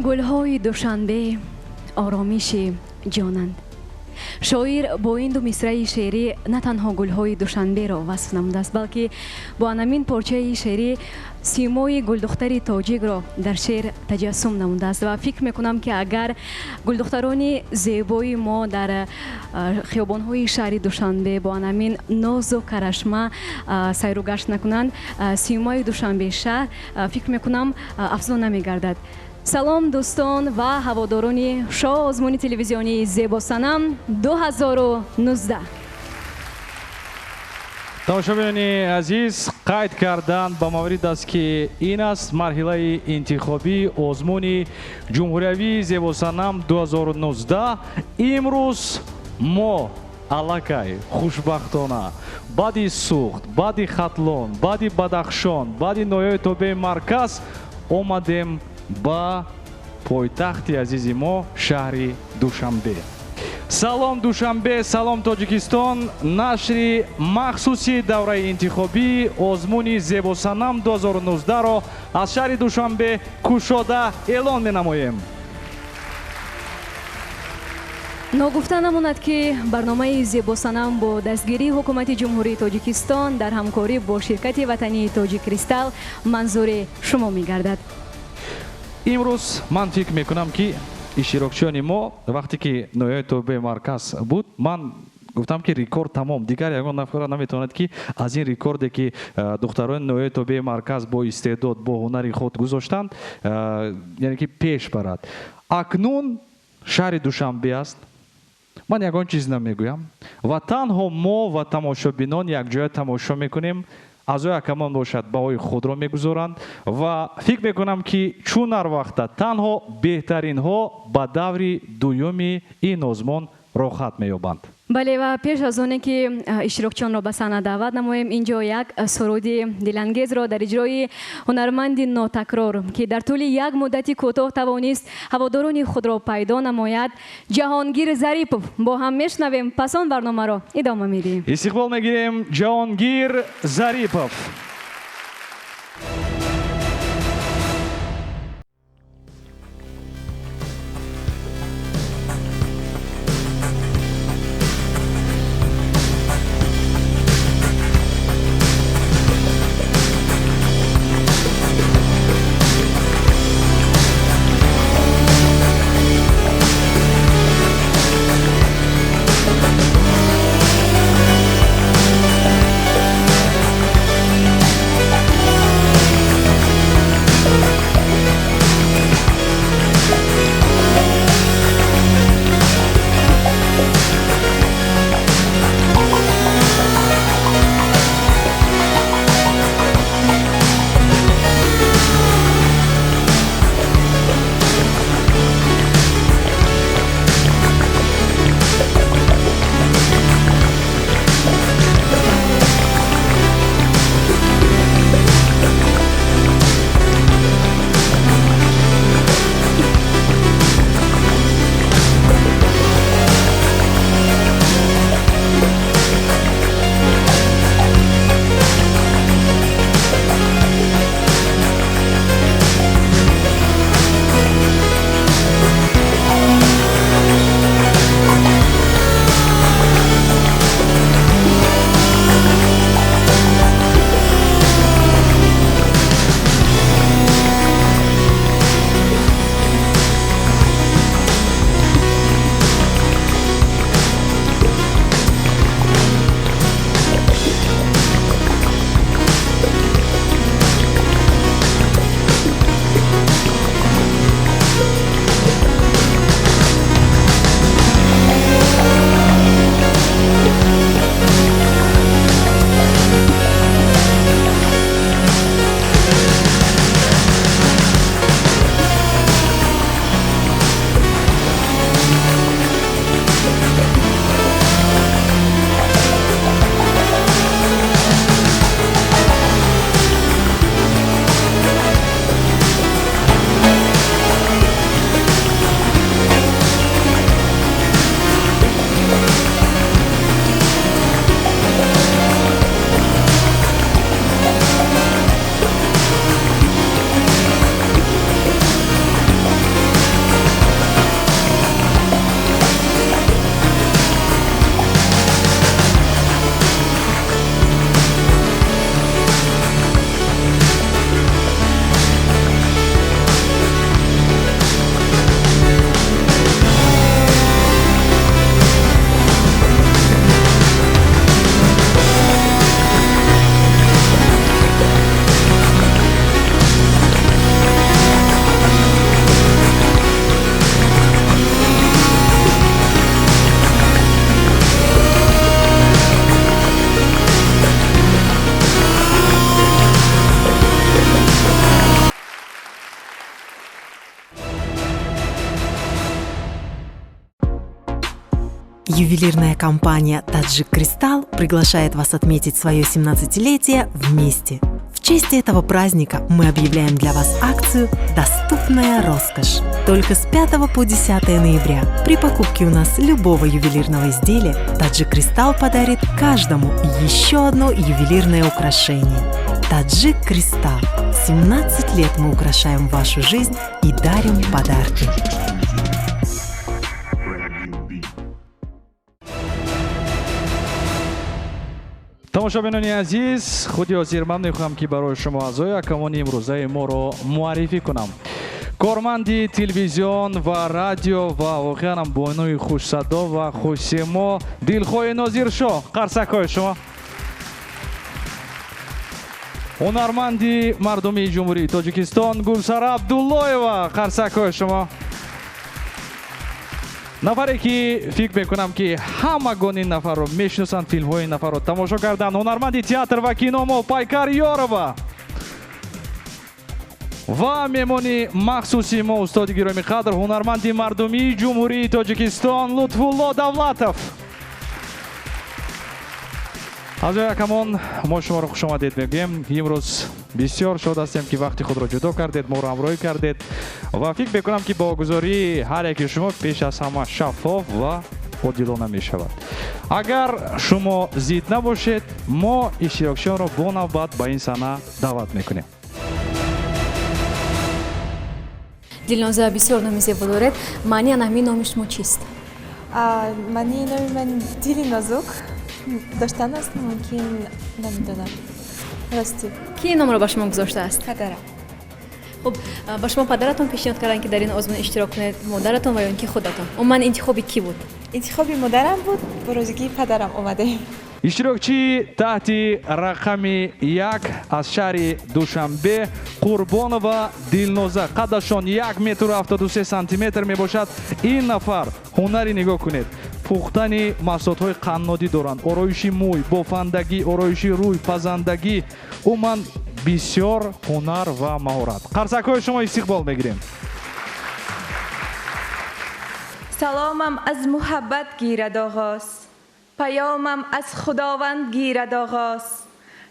Гулҳои Душанбе оромиши ҷонанд. Шоир бо ин ду мисраи шеърӣ на танҳо гулҳои Душанберо васф намудааст, балки бо анамин порчаи шеърӣ симои гулдухтари тоҷикро дар шеър таҷассум намудааст ва фикр мекунам, ки агар гулдухтарони зебои мо дар хиёбонҳои шаҳри Душанбе бо анамин нозу карашма сайру гашт накунанд, симои Душанбе шаҳр, фикр мекунам, афзун намегардад. Салом, дӯстон ва ҳаводорони шоу озмуни телевизионии Зебосанам 2019. Тамошобинони азиз, қайд кардан ба маврид аст, ки ин аст марҳилаи интихобии озмуни ҷумҳуриявии Зебосанам 2019. Имрӯз мо аллакай хушбахтона баъди Суғд, баъди Хатлон, баъди Бадахшон, баъди ноҳияи тобеи марказ омадем ба пойтахти азизи мо, шаҳри Душанбе. Салом, Душанбе, салом, Тоҷикистон! Нашри махсуси давраи интихобии озмуни Зебосанам 2019-ро аз шаҳри Душанбе кушода эълон менамоем. Ногуфта намонад, ки барномаи Зебосанам бо дастгирии ҳукумати Ҷумҳурии Тоҷикистон дар ҳамкорӣ бо ширкати ватании Тоҷик Кристалл манзури шумо мегардад. Имрӯз ман фикр мекунам, ки иштирокчиёни мо, вақте ки ноҳияи тобеи марказ буд, ман гуфтам, ки рекорд тамом, дигар ягон нафар наметавонад, ки аз ин рекорде, ки духтарони ноҳияи тобеи марказ бо истеъдод, бо ҳунари худ гузоштанд, яъне ки пеш барад. Акнун шаҳри Душанбе аст. Ман ягон чиз намегӯям ва танҳо мо ва тамошобинон якҷоя тамошо мекунем. Аъзои ҳакамон бошад, баҳои худро мегузоранд ва фикр мекунам, ки чун ҳар вақта танҳо беҳтаринҳо ба даври дуюми ин озмун роҳхат меёбанд. Бале, ва пеш аз оне ки иштирокчиёнро ба саҳна даъват намоем, инҷо як суруди дилангезро дар иҷрои ҳунарманди нотакрор, ки дар тӯли як муддати кӯтоҳ тавонист ҳаводорони худро пайдо намояд, Ҷаҳонгир Зарипов, бо ҳам мешунавем. Пас он барномаро идома медиҳем. Истиқбол мегирем, Ҷаҳонгир Зарипов. Ювелирная компания «Таджик Кристалл» приглашает вас отметить свое 17-летие вместе. В честь этого праздника мы объявляем для вас акцию «Доступная роскошь». Только с 5 по 10 ноября при покупке у нас любого ювелирного изделия «Таджик Кристалл» подарит каждому еще одно ювелирное украшение. «Таджик Кристалл». 17 лет мы украшаем вашу жизнь и дарим подарки. Тамошобинони азиз, худи ҳозир ман мехоҳам, ки барои шумо аъзои ҳакамони имрӯзаи моро муаррифӣ кунам. Корманди телевизион ва радио ва воқеанам бонуи хушсадо ва хушсимо Дилхоҳи Нозиршоҳ, қарсакҳои шумо. Ҳунарманди мардумии Ҷумҳурии Тоҷикистон Гулсара Абдуллоева, қарсакҳои шумо. Нафаре ки фикр мекунам, ки ҳамагон ин нафарро мешиносанд, филмҳои ин нафарро тамошо карданд, ҳунарманди театр ва кино мо Пайкар Ёрова ва меҳмони махсуси мо, устоди гиромӣ қадр, ҳунарманди мардумии Ҷумҳурии Тоҷикистон Лутфулло Давлатов. Аъзои ҳакамон, мо шуморо хушомадед мегӯем. Имрӯз бисёр шод ҳастем, ки вақти худро ҷудо кардед, моро ҳамроҳӣ кардед ва фикр мекунам, ки баҳогузории ҳар яки шумо пеш аз ҳама шаффоф ва одилона мешавад. Агар шумо зид набошед, мо иштирокчиёнро бо навбат ба ин саҳна даъват мекунем. Дилноза, бисёр номи зебо доред. Маънии ҳамин номи шумо чист? Маънии номи ман дили нозук доштан аст, мумкин, намедонам, рости. Ки ин номро ба шумо гузоштааст? Падарам. Хуб, ба шумо падаратон пешниҳод карданд, ки дар ин озмун иштирок кунед, модаратон ва ё ин ки худатон? Умуман, интихоби кӣ буд? Интихоби модарам буд, бо розигии падарам омадаем. Иштирокчии таҳти рақами 1 аз шаҳри Душанбе Қурбонова Дилноза, қадашон 1 метру 73 сантиметр мебошад. Ин нафар ҳунари, нигоҳ кунед, пухтани маҳсулотҳои қаннодӣ доранд, ороиши мӯй, бофандагӣ, ороиши рӯй, пазандагӣ, умуман бисёр ҳунар ва маҳорат. Қарсакҳои шумо истиқбол мегирем. Саломам аз муҳаббат гирад оғоз, паёмам аз Худованд гирад оғоз,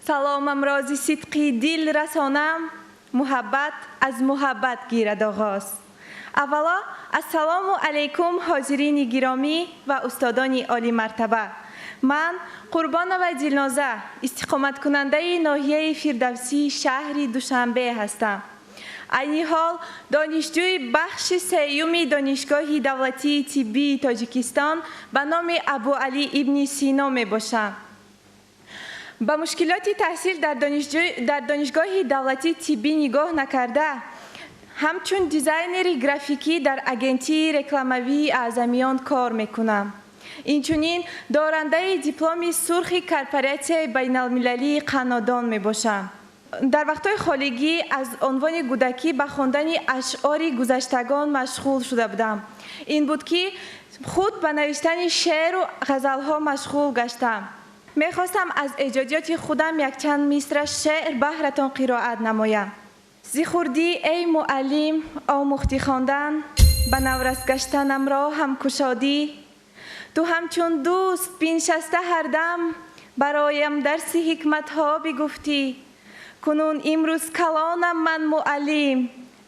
саломам рози сидқи дил расонам, муҳаббат аз муҳаббат гирад оғоз. Аввало, ассалому алайкум, ҳозирини гиромӣ ва устодони олимартаба. Ман Қурбонова Дилноза, истиқоматкунандаи ноҳияи Фирдавсии шаҳри Душанбе ҳастам. Айни ҳол донишҷӯи бахши сеюми Донишгоҳи давлатии тиббии Тоҷикистон ба номи Абуалӣ ибни Сино мебошам. Ба мушкилоти таҳсил дар Донишгоҳи давлатии тиббӣ нигоҳ накарда, ҳамчун дизайнери графикӣ дар агентии рекламавии Аъзамиён кор мекунам. Инчунин дорандаи дипломи сурхи корпоратсияи байналмилалии қаннодон мебошам. Дар вақтҳои холигӣ аз унвони кӯдакӣ ба хондани ашъори гузаштагон машғул шуда будам. Ин буд, ки худ ба навиштани шеъру ғазалҳо машғул гаштам. Мехостам аз эҷодиёти худам якчанд мисра шеър баҳратон қироат намоям. Зи хурдӣ, эй муаллим, омӯхтӣ хондан, ба наврас гаштанам роҳам кушодӣ. Ту ҳамчун дӯст биншаста ҳардам, бароям дарси ҳикматҳо бигуфтӣ. Кунун имрӯз калонам ман, муаллим,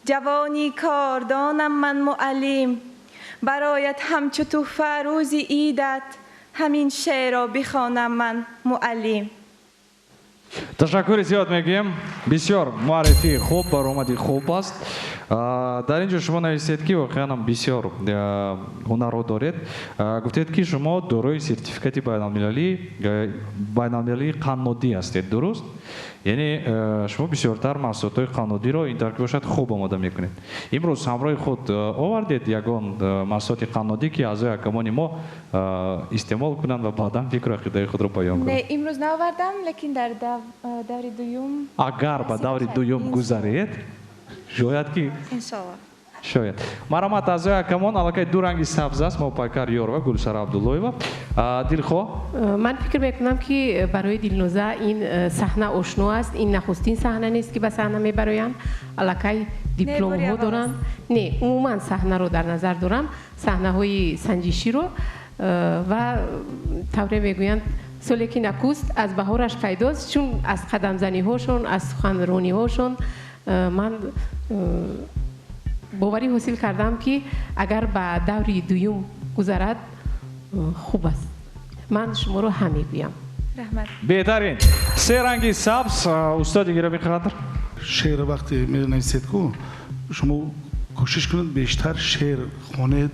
ҷавони кордонам ман, муаллим. Бароят ҳамчу тӯҳфа рӯзи идат ҳамин шеърро бихонам ман, муаллим. Ташаккури зиёд мегӯем. Бисёр муаррифии хуб, баромади хуб аст. Дар ин ҷо шумо нависед, ки воқеанам бисёр ҳунарҳо доред. Гуфтед, ки шумо дорои сертификати байналмилалии қаннодӣ ҳастед, дуруст? Яъне шумо бисёртар маҳсулотҳои қаннодиро ин дар бошад хуб омода мекунед. Имрӯз ҳамроҳи худ овардед ягон маҳсулоти қаннодӣ, ки аъзои ҳакамони мо истеъмол кунанд ва баъдан фикру ақидаи худро баён кунанд? Не, имрӯз наовардам, лекин дар даври дуюм. Агар ба даври дуюм гузаред, шояд ки. Иншолло. Шояд. Марҳамат, аъзои ҳакамон, аллакай ду ранги сабз аст: мо Пайкар Ёрова, Гулсара Абдуллоева. Дилхоҳ. Ман фикр мекунам, ки барои Дилноза ин саҳна ошно аст. Ин нахустин саҳна нест, ки ба саҳна мебароянд. Аллакай дипломҳо доранд. Не, умуман саҳнаро дар назар дорам, саҳнаҳои санҷиширо. Ва тавре мегӯянд, соле ки накӯст аз баҳораш пайдост, чун аз қадамзаниҳошон, аз суханрониҳошон ман боварӣ ҳосил кардам, ки агар ба даври дуюм гузарад, хуб аст. Ман шуморо ҳам мегӯям. Раҳмат. Беҳтарин. Се ранги сабз, устоди гиромӣ қадр. Шеър вақте менависед ку, шумо кӯшиш кунед бештар шеър хонед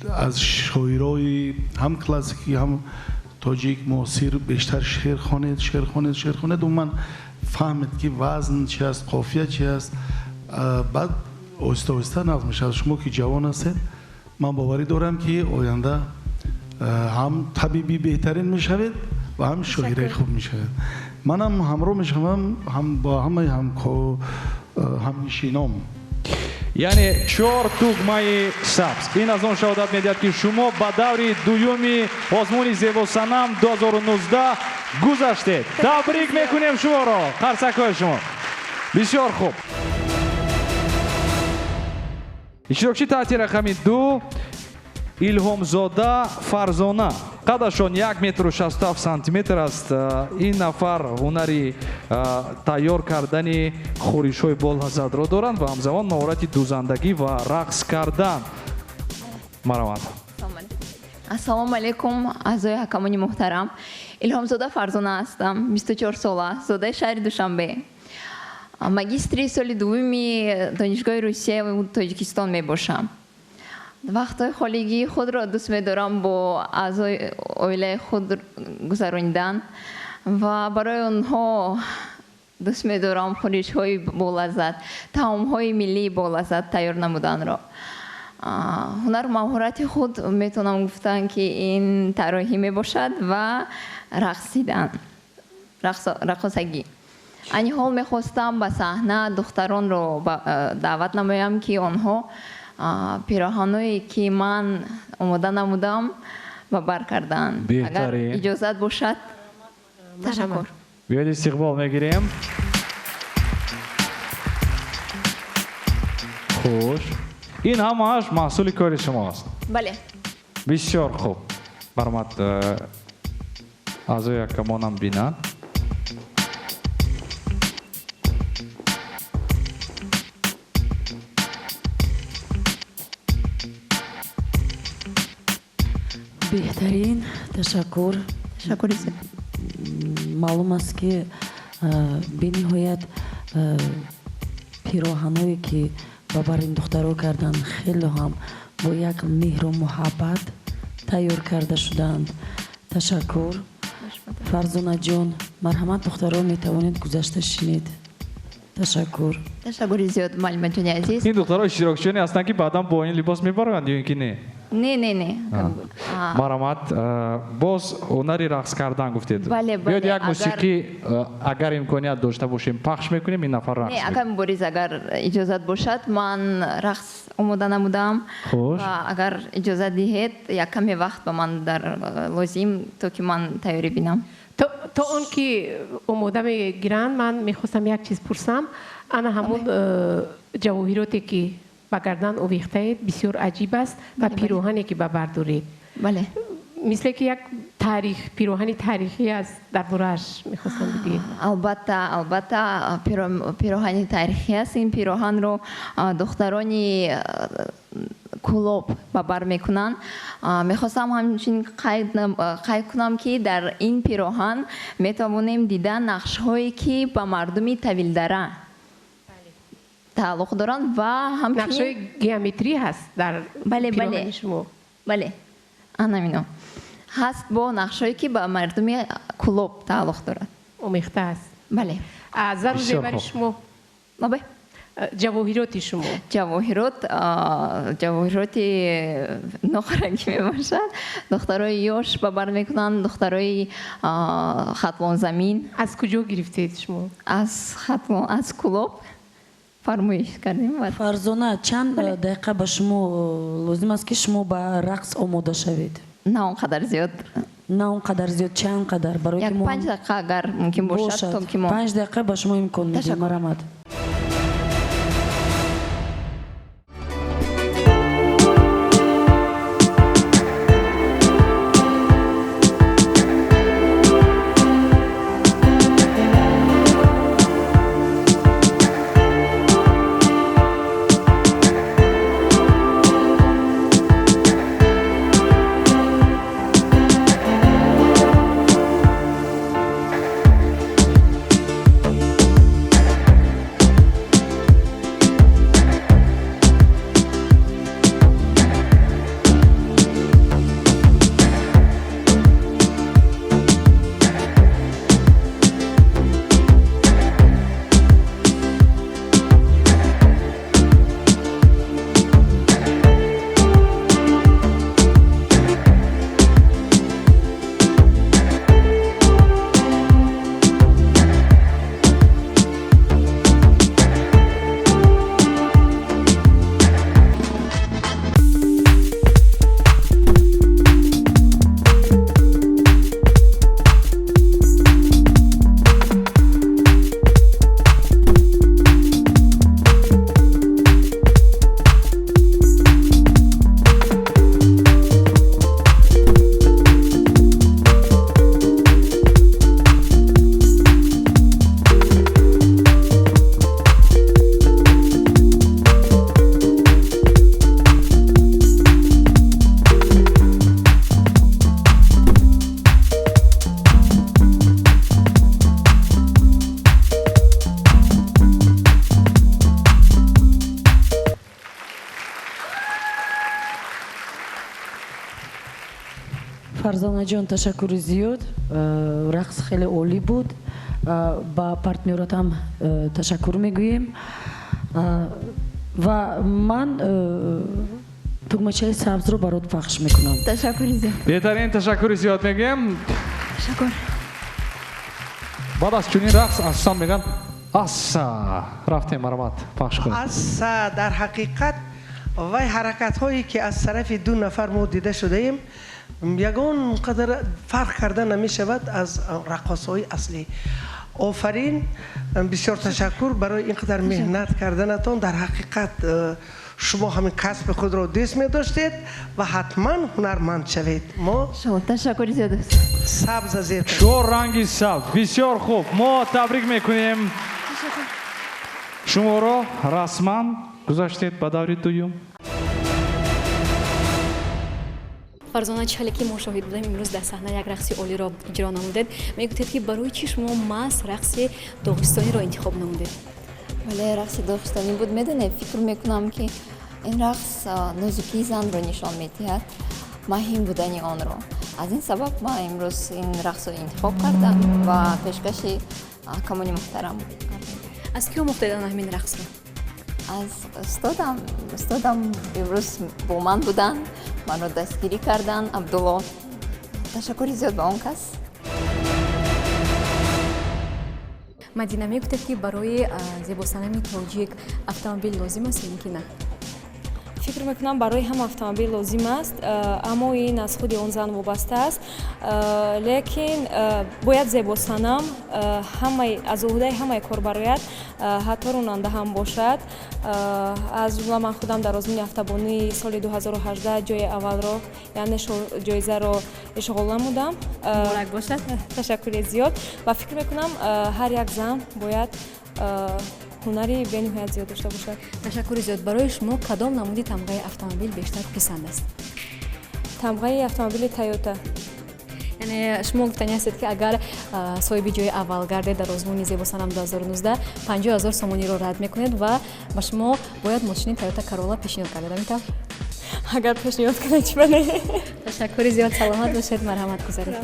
аз шоирои ҳам классикӣ, ҳам тоҷик муосир, бештар шеър хонед, шеър хонед, шеър хонед. Умуман фаҳмед, ки вазн чи аст, қофия чи аст. Баъд оҳиста оҳиста нағз мешавад. Шумо ки ҷавон ҳастед, ман боварӣ дорам, ки оянда ҳам табиби беҳтарин мешавед ва ҳам шоираи хуб мешавед. Манам ҳамроҳ мешавам ҳам бо ҳамаи ҳамнишином. Яъне чор тугмаи сабз ин аз он шаҳодат медиҳад, ки шумо ба даври дуюми озмуни Зебосанам 2019 гузаштед. Табрик мекунем шуморо, қарсакҳои шумо. Бисёр хуб. Иштирокчи таҳти рақами 2, Илҳомзода Фарзона. Қадашон як метру шасту ҳафт сантиметр аст. Ин нафар ҳунари тайёр кардани хӯришҳои болаззатро доранд ва ҳамзамон маҳорати дӯзандагӣ ва рақс кардан. Марҳамат. Ассалому алайкум, аъзои ҳакамони муҳтарам. Илҳомзода Фарзона ҳастам, 24 сола, зодаи шаҳри Душанбе, магистри соли дуввуми Донишгоҳи Русия ва Тоҷикистон мебошам. Вақтҳои холигии худро дӯст медорам бо аъзои оилаи худ гузаронидан ва барои онҳо дӯст медорам хӯришҳои болаззат, таомҳои миллии болаззат тайёр намуданро. Ҳунару маҳорати худ метавонам гуфтан, ки ин тарроҳӣ мебошад ва рақсидан, раққосагӣ. Айни ҳол мехостам ба саҳна духтаронро даъват намоям, ки онҳо пироҳаное, ки ман омода намудам, ба бар карданд. Агар иҷозат бошад, ташаккур. Биёед, истиқбол мегирем. Хуш, ин ҳамааш маҳсули кори шумо аст? Бале. Бисёр хуб. Баромад, аъзои ҳакамонам бинанд. Беҳтарин, ташаккур. Ташаккур. Маълум аст, ки бениҳоят пироҳаное, ки ба бар ин духтаро карданд, хеле ҳам бо як меҳру муҳаббат тайёр карда шудаанд. Ташаккур, Фарзонаҷон. Марҳамат, духтаро, метавонед гузашта шинед. Ташаккур. Ташаккури зиёд, муаллимаҷони азиз. Ин духтаро иштирокчиёне ҳастанд, ки баъдан бо ин либос мебароянд ё ин ки не? Не, не, не. Марҳамат. Боз ҳунари рақс кардан гуфтед. Бале, бале. Биёед, як мусиқӣ, агар имконият дошта бошем, пахш мекунем, ин нафар рақс. Не, акай Мубориз, агар иҷозат бошад, ман рақс омода намудам. Хуш. Ва агар иҷозат диҳед, як каме вақт ба ман дар лозим, то ки ман тайёрӣ бинам. То он ки омода мегиранд, ман мехостам як чиз пурсам. Ана ҳамун ҷавоҳироте, ки ба гардан овехтаед, бисёр аҷиб аст ва пироҳане, ки ба бар доред. Бале. Мисле ки як таърих, пироҳани таърихӣ аст, дар борааш мехостам бигӯед. Албатта, албатта, пироҳани таърихӣ аст. Ин пироҳанро духтарони Кулоб ба бар мекунанд. Мехостам ҳамчунин қайд кунам, ки дар ин пироҳан метавонем дида нақшҳое, ки ба мардуми Тавилдара тааллуқ доранд ва ҳамчунин нақшҳои геометрӣ ҳаст дар бале, пироҳани бале. шумо. Бале, анамино ҳаст бо нақшҳое, ки ба мардуми Кулоб тааллуқ дорад. Омехта аст. Бале. Зару Бисёр зевари хуб. шумо. Мабе? Ҷавоҳироти шумо. Ҷавоҳироти нохарагӣ мебошад. Духтарои ёш ба бар мекунанд, духтарои Хатлонзамин. Аз куҷо гирифтед шумо? Аз Хатлон, аз Кулоб фармоиш кардем. Фарзона, чанд Бале. дақиқа ба шумо лозим аст, ки шумо ба рақс омода шавед? На он қадар зиёд. На он қадар зиёд, чанд қадар? Барои Як ки мо 5 дақиқа, агар мумкин бошад, бошад. то ки мо 5 дақиқа ба шумо имкон медиҳем. Ташаккур. Марҳамат. Фарзонаҷон, ташаккури зиёд. Рақс хеле олӣ буд. Ба партнёратам ташаккур мегӯем. Ва ман тугмачаи сабзро барот пахш мекунам. Ташаккури зиёд. Беҳтарин, ташаккури зиёд мегӯем. Ташаккур. Баъд аз чунин рақс асосан мегӯянд асса. Рафтем, марҳамат, пахш кунед. Асса, дар ҳақиқат вай ҳаракатҳое ки аз тарафи ду нафар мо дида шудаем, ягон қадар фарқ карда намешавад аз раққосҳои аслӣ. Офарин, бисёр ташаккур барои ин қадар меҳнат карданатон. Дар ҳақиқат шумо ҳамин касби худро дӯст медоштед ва ҳатман ҳунарманд шавед. Мо ташаккури зиёд. Сабз зер. Чор ранги сабз. Бисёр хуб. Мо табрик мекунем шуморо, расман гузаштед ба даври дуюм. Фарзона, чӣ хеле ки мо шоҳид будем, имрӯз дар саҳна як рақси олиро иҷро намудед. Мегуфтед, ки барои чӣ шумо маҳз рақси доғистониро интихоб намудед? Вале рақси доғистонӣ буд, медонед, фикр мекунам, ки ин рақс нозукии занро нишон медиҳад, маҳин будани онро. Аз ин сабаб ман имрӯз ин рақсро интихоб кардам ва пешкаши ҳакамони муҳтарам кардам. Аз кӣ омӯхтед ҳамин рақсро? Аз устодам. Устодам имрӯз бо ман буданд, манро дастгирӣ карданд, Абдулло. Ташаккури зиёд ба он кас. Мадина, мегуфтед, ки барои зебосанами тоҷик автомобил лозим аст ё ки на? Фикр мекунам, барои ҳама автомобил лозим аст, аммо ин аз худи он зан вобаста аст. Лекин бояд зебосанам аз уҳдаи ҳамаи кор барояд, ҳатто ронанда ҳам бошад. Аз ҷумла ман худам дар озмуни автобонии соли 2018 ҷои аввалро, яъне ҷоизаро ишғол намудам. Муборак бошад. Ташаккури зиёд. Ва фикр мекунам, ҳар як зан бояд ҳунари бениҳоят зиёд дошта бошад. Ташаккури зиёд. Барои шумо кадом намуди тамғаи автомобил бештар писанд аст? Тамғаи автомобили Тойота. Яъне шумо гуфтани ҳастед, ки агар соҳиби ҷои аввал гардед дар озмуни зебосанам 2019, 50 000 сомониро рад мекунед ва ба шумо бояд мошини Тойота Карола пешниҳод кардед, ҳамин тавр? Агар пешниҳод кунед, чӣ ба не? Ташаккури зиёд, саломат бошед, марҳамат, гузаред.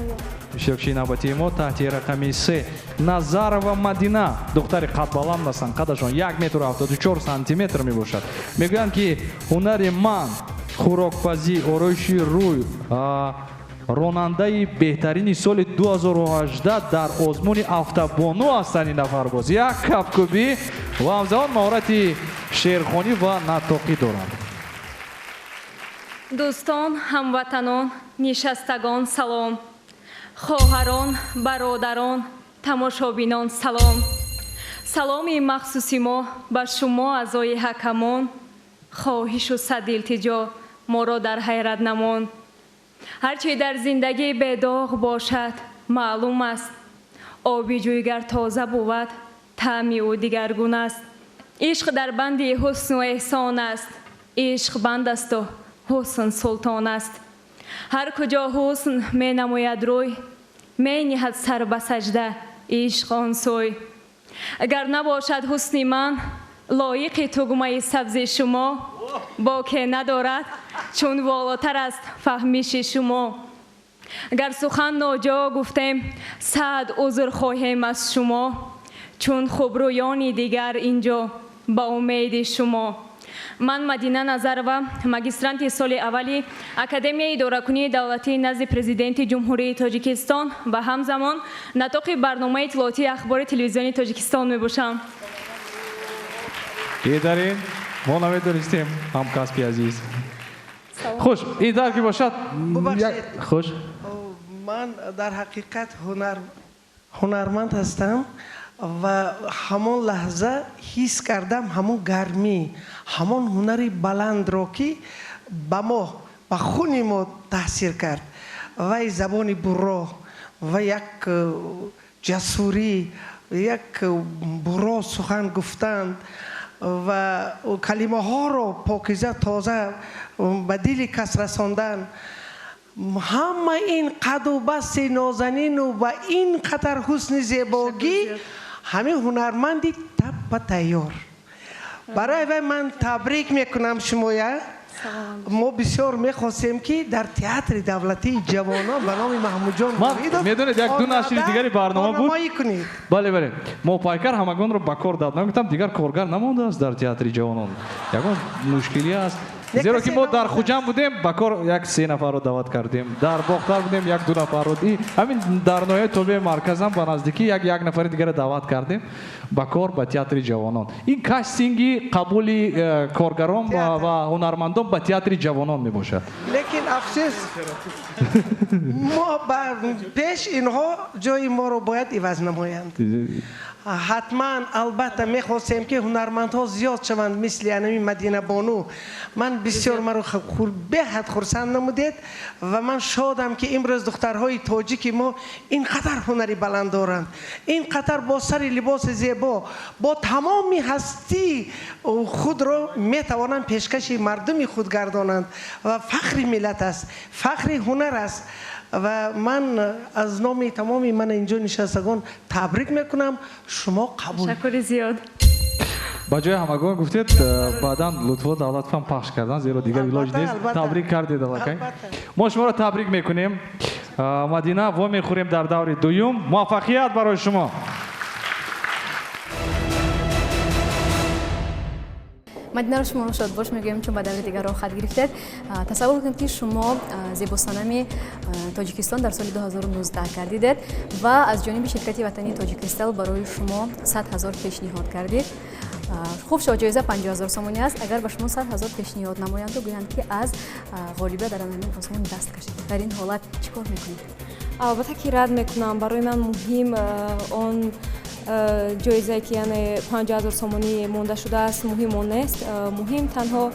Иштирокчии навбатии мо таҳти рақами се Назарова Мадина. Духтари қадбаланд ҳастанд, қадашон 1 метру 74 сантиметр мебошад. Мегӯянд, ки ҳунари ман хӯрокпазӣ, ороиши рӯй, ронандаи беҳтарини соли 2018 дар озмуни автобону ҳастанд. Ин нафар боз як кафкӯбӣ ва ҳамзамон маҳорати шеърхонӣ ва натоқӣ доранд. Дӯстон, ҳамватанон, нишастагон, салом. Хоҳарон, бародарон, тамошобинон, салом. Саломи махсуси мо ба шумо, аъзои ҳакамон. Хоҳишу сад илтиҷо, моро дар ҳайрат намон. Ҳарчи дар зиндагӣ бедоғ бошад, маълум аст, оби ҷӯйгар тоза бувад, таъми ӯ дигаргун аст. Ишқ дар банди ҳусну эҳсон аст, ишқ банд асту ҳусн султон аст. Ҳар куҷо ҳусн менамояд рӯй, мениҳад сар ба саҷда ишқ он сӯй. Агар набошад ҳусни ман лоиқи тугмаи сабзи шумо, боке надорад, чун волотар аст фаҳмиши шумо. Агар сухан ноҷо гуфтем, сад узр хоҳем аз шумо, чун хубрӯёни дигар инҷо ба умеди шумо. Ман Мадина Назарова, магистранти соли аввали Академияи идоракунии давлатии назди Президенти Ҷумҳурии Тоҷикистон ва ҳамзамон натоқи барномаи иттилоотии ахбори Телевизиони Тоҷикистон мебошам. Беҳтарин, мо намедонистем, ҳамкасби азиз. Хуш, ин дар ки бошад. Хуш. Ман дар ҳақиқат ҳунарманд ҳастам ва ҳамон лаҳза ҳис кардам ҳамон гармӣ, ҳамон ҳунари баландро, ки ба мо, ба хуни мо таъсир кард. Вай забони бурро ва як ҷасурӣ, як бурро сухан гуфтан ва калимаҳоро покиза, тоза ба дили кас расондан, ҳама ин қаду басти нозанину ва ин қадар ҳусни зебогӣ, ҳамин ҳунарманди таппа тайёр. Барои вай ман табрик мекунам шумоя. Мо бисёр мехостем, ки дар театри давлатии ҷавонон ба номи Маҳмудҷон Воҳидов медонед, як ду нашри дигари барнома буд. Ҳунарнамоӣ кунед. Бале, бале, мо пайкар ҳамагонро ба кор даъват намекунам, дигар коргар намондааст дар театри ҷавонон. Ягон мушкилӣ аст, зеро ки мо дар Хуҷанд будем, ба кор як се нафарро даъват кардем, дар Бохтар будем, як ду нафарро, ҳамин дар ноҳияи тобеи марказам ба наздикӣ як нафари дигарро даъват кардем ба кор ба театри ҷавонон. Ин кастинги қабули коргарон ва ҳунармандон ба театри ҷавонон мебошад. Лекин афсӯс, мо ба пеш инҳо ҷои моро бояд иваз намоянд. Ҳатман, албатта, мехостем, ки ҳунармандҳо зиёд шаванд, мисли анами Мадина Бону. Ман бисёр маро беҳад хурсанд намудед ва ман шодам, ки имрӯз духтарҳои тоҷики мо ин қадар ҳунари баланд доранд, ин қадар бо сари либоси зебо, бо тамоми ҳастии худро метавонанд пешкаши мардуми худ гардонанд ва фахри миллат аст, фахри ҳунар аст. Ва ман аз номи тамоми ман инҷо нишастагон табрик мекунам, шумо қабул. Ташаккури зиёд. Ба ҷои ҳамагон гуфтед, баъдан Лутфулло Давлатов ҳам пахш кардан, зеро дигар илоҷ нест. Табрик кардед аллакай. Мо шуморо табрик мекунем. Мадина, во мехӯрем дар даври дуюм. Муваффақият барои шумо. Мадинаро шуморо шодбош мегӯем, чун ба даври дигар роҳхат гирифтед. Тасаввур кунед, ки шумо зебосанами Тоҷикистон дар соли 2019 гардидед ва аз ҷониби ширкати ватании Тоҷиккристал барои шумо 100 ҳазор пешниҳод кардид. Хуб, шоҳҷоиза 50 ҳазор сомонӣ аст. Агар ба шумо 100 ҳазор пешниҳод намоянду гӯянд, ки аз ғолибият дар ҳамин озмун даст кашед, дар ин ҳолат чӣ кор мекунед? Албатта, ки рад мекунам. Барои ман муҳим он ҷоизае, ки яъне 50 000 сомонӣ монда шудааст, муҳим он нест. Муҳим танҳо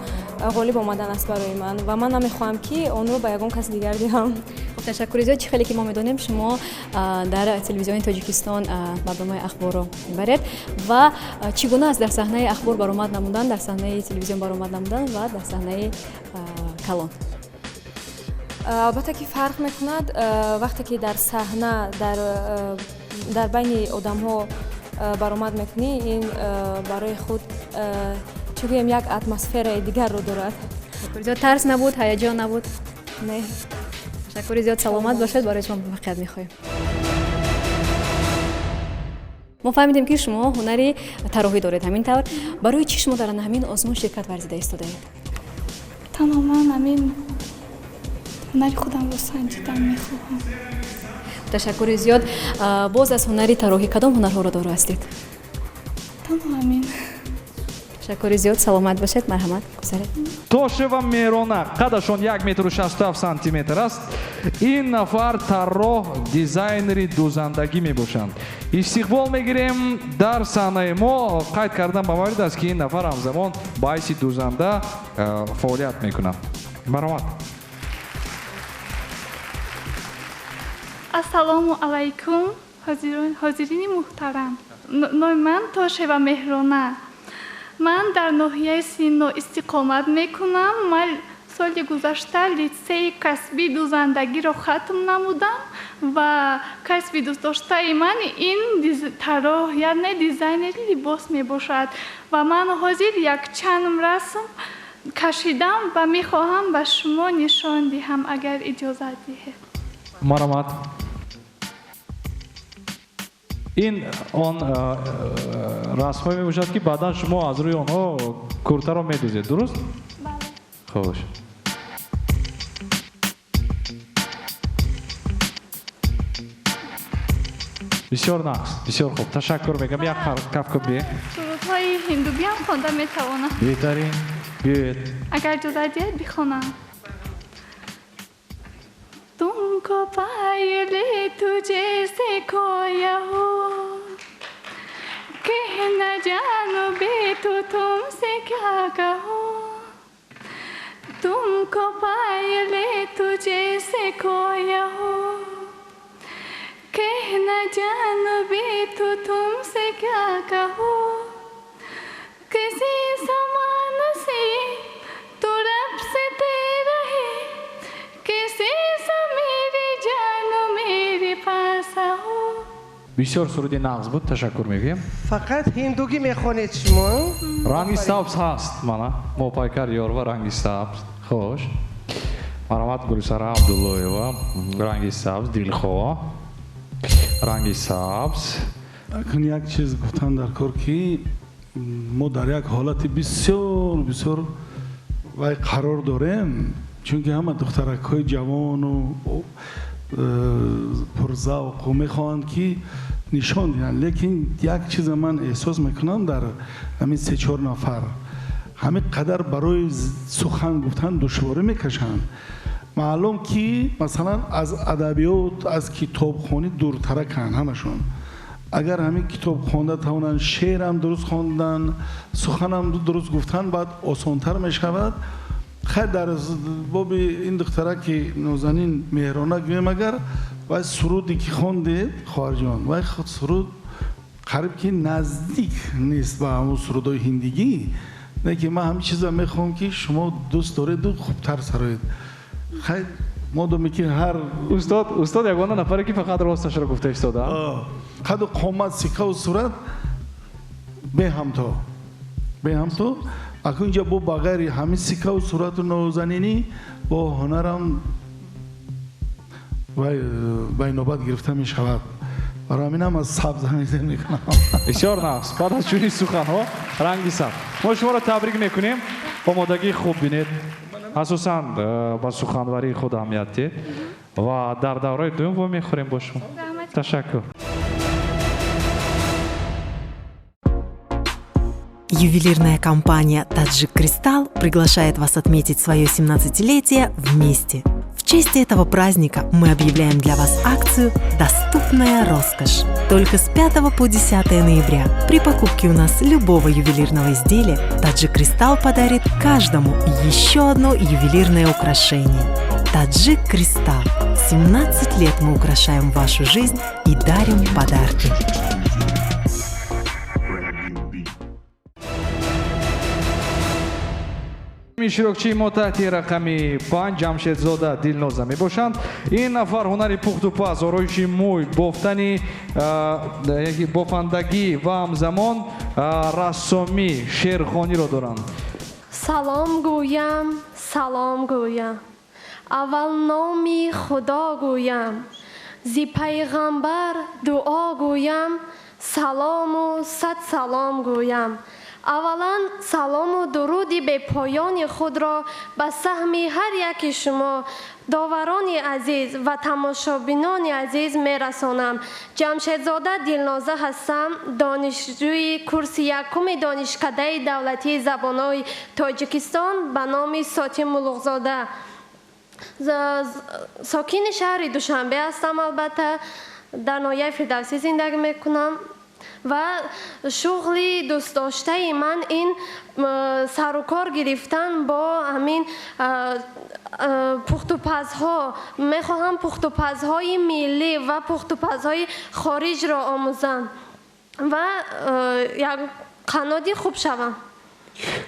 ғолиб омадан аст барои ман ва ман намехоҳам, ки онро ба ягон каси дигар диҳам. Хуб, ташаккури зиёд. Чӣ хеле ки мо медонем, шумо дар телевизиони Тоҷикистон барномаи ахборро мебаред ва чӣ гуна аст дар саҳнаи ахбор баромад намудан, дар саҳнаи телевизион баромад намудан ва дар саҳнаи калон? Албатта, ки фарқ мекунад. Вақте ки дар саҳна дар байни одамҳо баромад мекунӣ, ин барои худ, чӣ гӯем, як атмосфераи дигарро дорад. Зиёд тарс набуд, ҳаяҷон набуд? Не. Ташаккури зиёд, саломат бошед, барои шумо муваффақият мехоҳем. Мо фаҳмидем, ки шумо ҳунари тарроҳӣ доред, ҳамин тавр? Барои чӣ шумо дар ҳамин озмун ширкат варзида истодаед? Танҳо ман ҳамин ҳунари худамро санҷидан мехоҳам. Ташаккури зиёд. Боз аз ҳунари тарроҳӣ кадом ҳунарҳоро доро ҳастед? Танҳо ҳамин. Ташаккури зиёд, саломат бошед, марҳамат, гузаред. Тошева Меҳрона, қадашон 1 метру 67 сантиметр аст. Ин нафар тарроҳ, дизайнери дӯзандагӣ мебошанд. Истиқбол мегирем дар саҳнаи мо. Қайд кардан ба маврид аст, ки ин нафар ҳамзамон ба ҳайси дӯзанда фаъолият мекунад. Марҳамат. Ассалому алайкум, ҳозирини муҳтарам. Номи ман Тошева Меҳрона. Ман дар ноҳияи Сино истиқомат мекунам. Ман соли гузашта литсеи касбии дӯзандагиро хатм намудам ва касби дӯстдоштаи ман ин тарроҳ, яъне дизайнери либос мебошад. Ва ман ҳозир якчанд расм кашидам ва мехоҳам ба шумо нишон диҳам, агар иҷозат диҳед. Марҳамат. Ин он расмҳое мебошад, ки баъдан шумо аз рӯи онҳо куртаро медӯзед, дуруст? Хуш. Бисёр нағз, бисёр хуб, ташаккур мегӯям. Як кафкӯбӣ. Сурудҳои ҳиндугиам хонда метавонам. Беҳтарин, биёед. Агар иҷозат диҳед, бихонам. तुमको पायले तुझे से खोया हो, कह न जानो बे तो तुमसे क्या कहो। तुमको पायले तुझे से खोया हो, कह न जानो बे तो तुमसे क्या कहो। किसी समान से तो रब से तेरा है, किसी सा मेरे जानो मेरे पास आओ। Бисёр суруди нағз буд, ташаккур мегӯем. Фақат ҳиндугӣ мехонед шумо? Ранги сабз ҳаст, мана Мопайкар Ёрова ранги сабз. Хуш. Марҳамат Гулсара Абдуллоева, ранги сабз, Дилхоҳ. Ранги сабз. Акун як чиз гуфтан дар кор, ки мо дар як ҳолати бисёр бисёр вай қарор дорем, чунки ҳама духтаракҳои ҷавону пурзавқу мехоҳанд, ки нишон диҳанд, лекин як чиза ман эҳсос мекунам, дар ҳамин се-чор нафар ҳамин қадар барои сухан гуфтан душворӣ мекашанд. Маълум ки масалан аз адабиёт, аз китобхонӣ дуртараканд ҳамашон. Агар ҳамин китоб хонда тавонанд, шеърам дуруст хондан, суханам дуруст гуфтан, баъд осонтар мешавад. Хайр, дар боби ин духтараки нозанин Меҳрона гӯем, агар вай суруде ки хондед, хоҳарҷон, вай худ суруд қариб ки наздик нест ба ҳамон сурудҳои ҳиндигӣ, лекин ман ҳамин чиза мехоҳам, ки шумо дӯст дореду хубтар сароед. Хайр, модоме ки ҳар устод ягона нафаре ки фақат росташро гуфта истода. Қаду қомат, сикаву сурат беҳамто, беҳамто. Акун инҷа бо ба ғайри ҳамин сикаву сурату нозанинӣ бо ҳунарам вай байнобат гирифта мешавад. Барои ҳаминам аз сабз ҳамида мекунам. Бисёр нағз. Баъд аз чунин суханҳо ранги сабз. Мо шуморо табрик мекунем. Омодагии хуб бинед. Асосан ба суханварии худ аҳамият диҳед ва дар давраи дуюм вомехӯрем бо шумо. Ташаккур. Ювелирная компания «Таджик Кристалл» приглашает вас отметить свое 17-летие вместе. В честь этого праздника мы объявляем для вас акцию «Доступная роскошь». Только с 5 по 10 ноября при покупке у нас любого ювелирного изделия «Таджик Кристалл» подарит каждому еще одно ювелирное украшение. «Таджик Кристалл». 17 лет мы украшаем вашу жизнь и дарим подарки. Иштирокчии мо таҳти рақами 5 Ҷамшедзода Дилноза мебошанд. Ин нафар ҳунари пухтупаз, ороиши мӯй, бофтани бофандагӣ ва ҳамзамон рассомӣ, шеърхониро доранд. Салом гӯям, салом гӯям, аввал номи Худо гӯям, зи пайғамбар дуо гӯям, салому сад салом гӯям. Аввалан салому дуруди бепоёни худро ба саҳми ҳар яки шумо, доварони азиз ва тамошобинони азиз мерасонам. Ҷамшедзода Дилноза ҳастам, донишҷӯи курси якуми Донишкадаи давлатии забонҳои Тоҷикистон ба номи Сотим Мулуғзода. Сокини шаҳри Душанбе ҳастам, албатта, дар ноҳияи Фирдавсӣ зиндагӣ мекунам. Ва шуғли дӯстдоштаи ман ин сарукор гирифтан бо ҳамин пухтупазҳо. Мехоҳам пухтупазҳои миллӣ ва пухтупазҳои хориҷро омӯзам ва як қаноди хуб шавам.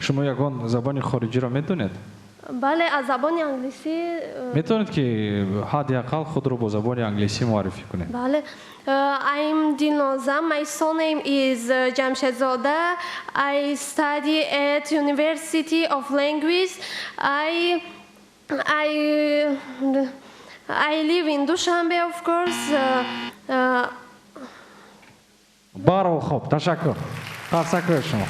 Шумо ягон забони хориҷиро медонед? Бале, аз забони англисӣ. Метавонед ки ҳадди ақал худро бо забони англисӣ муаррифӣ кунед? Бале. I'm Dilnoza. My surname is Jamshedzoda. I study at University of Language. I live in Dushanbe, of course. Баро, хуб, ташаккур. Қарсакҳои шумо.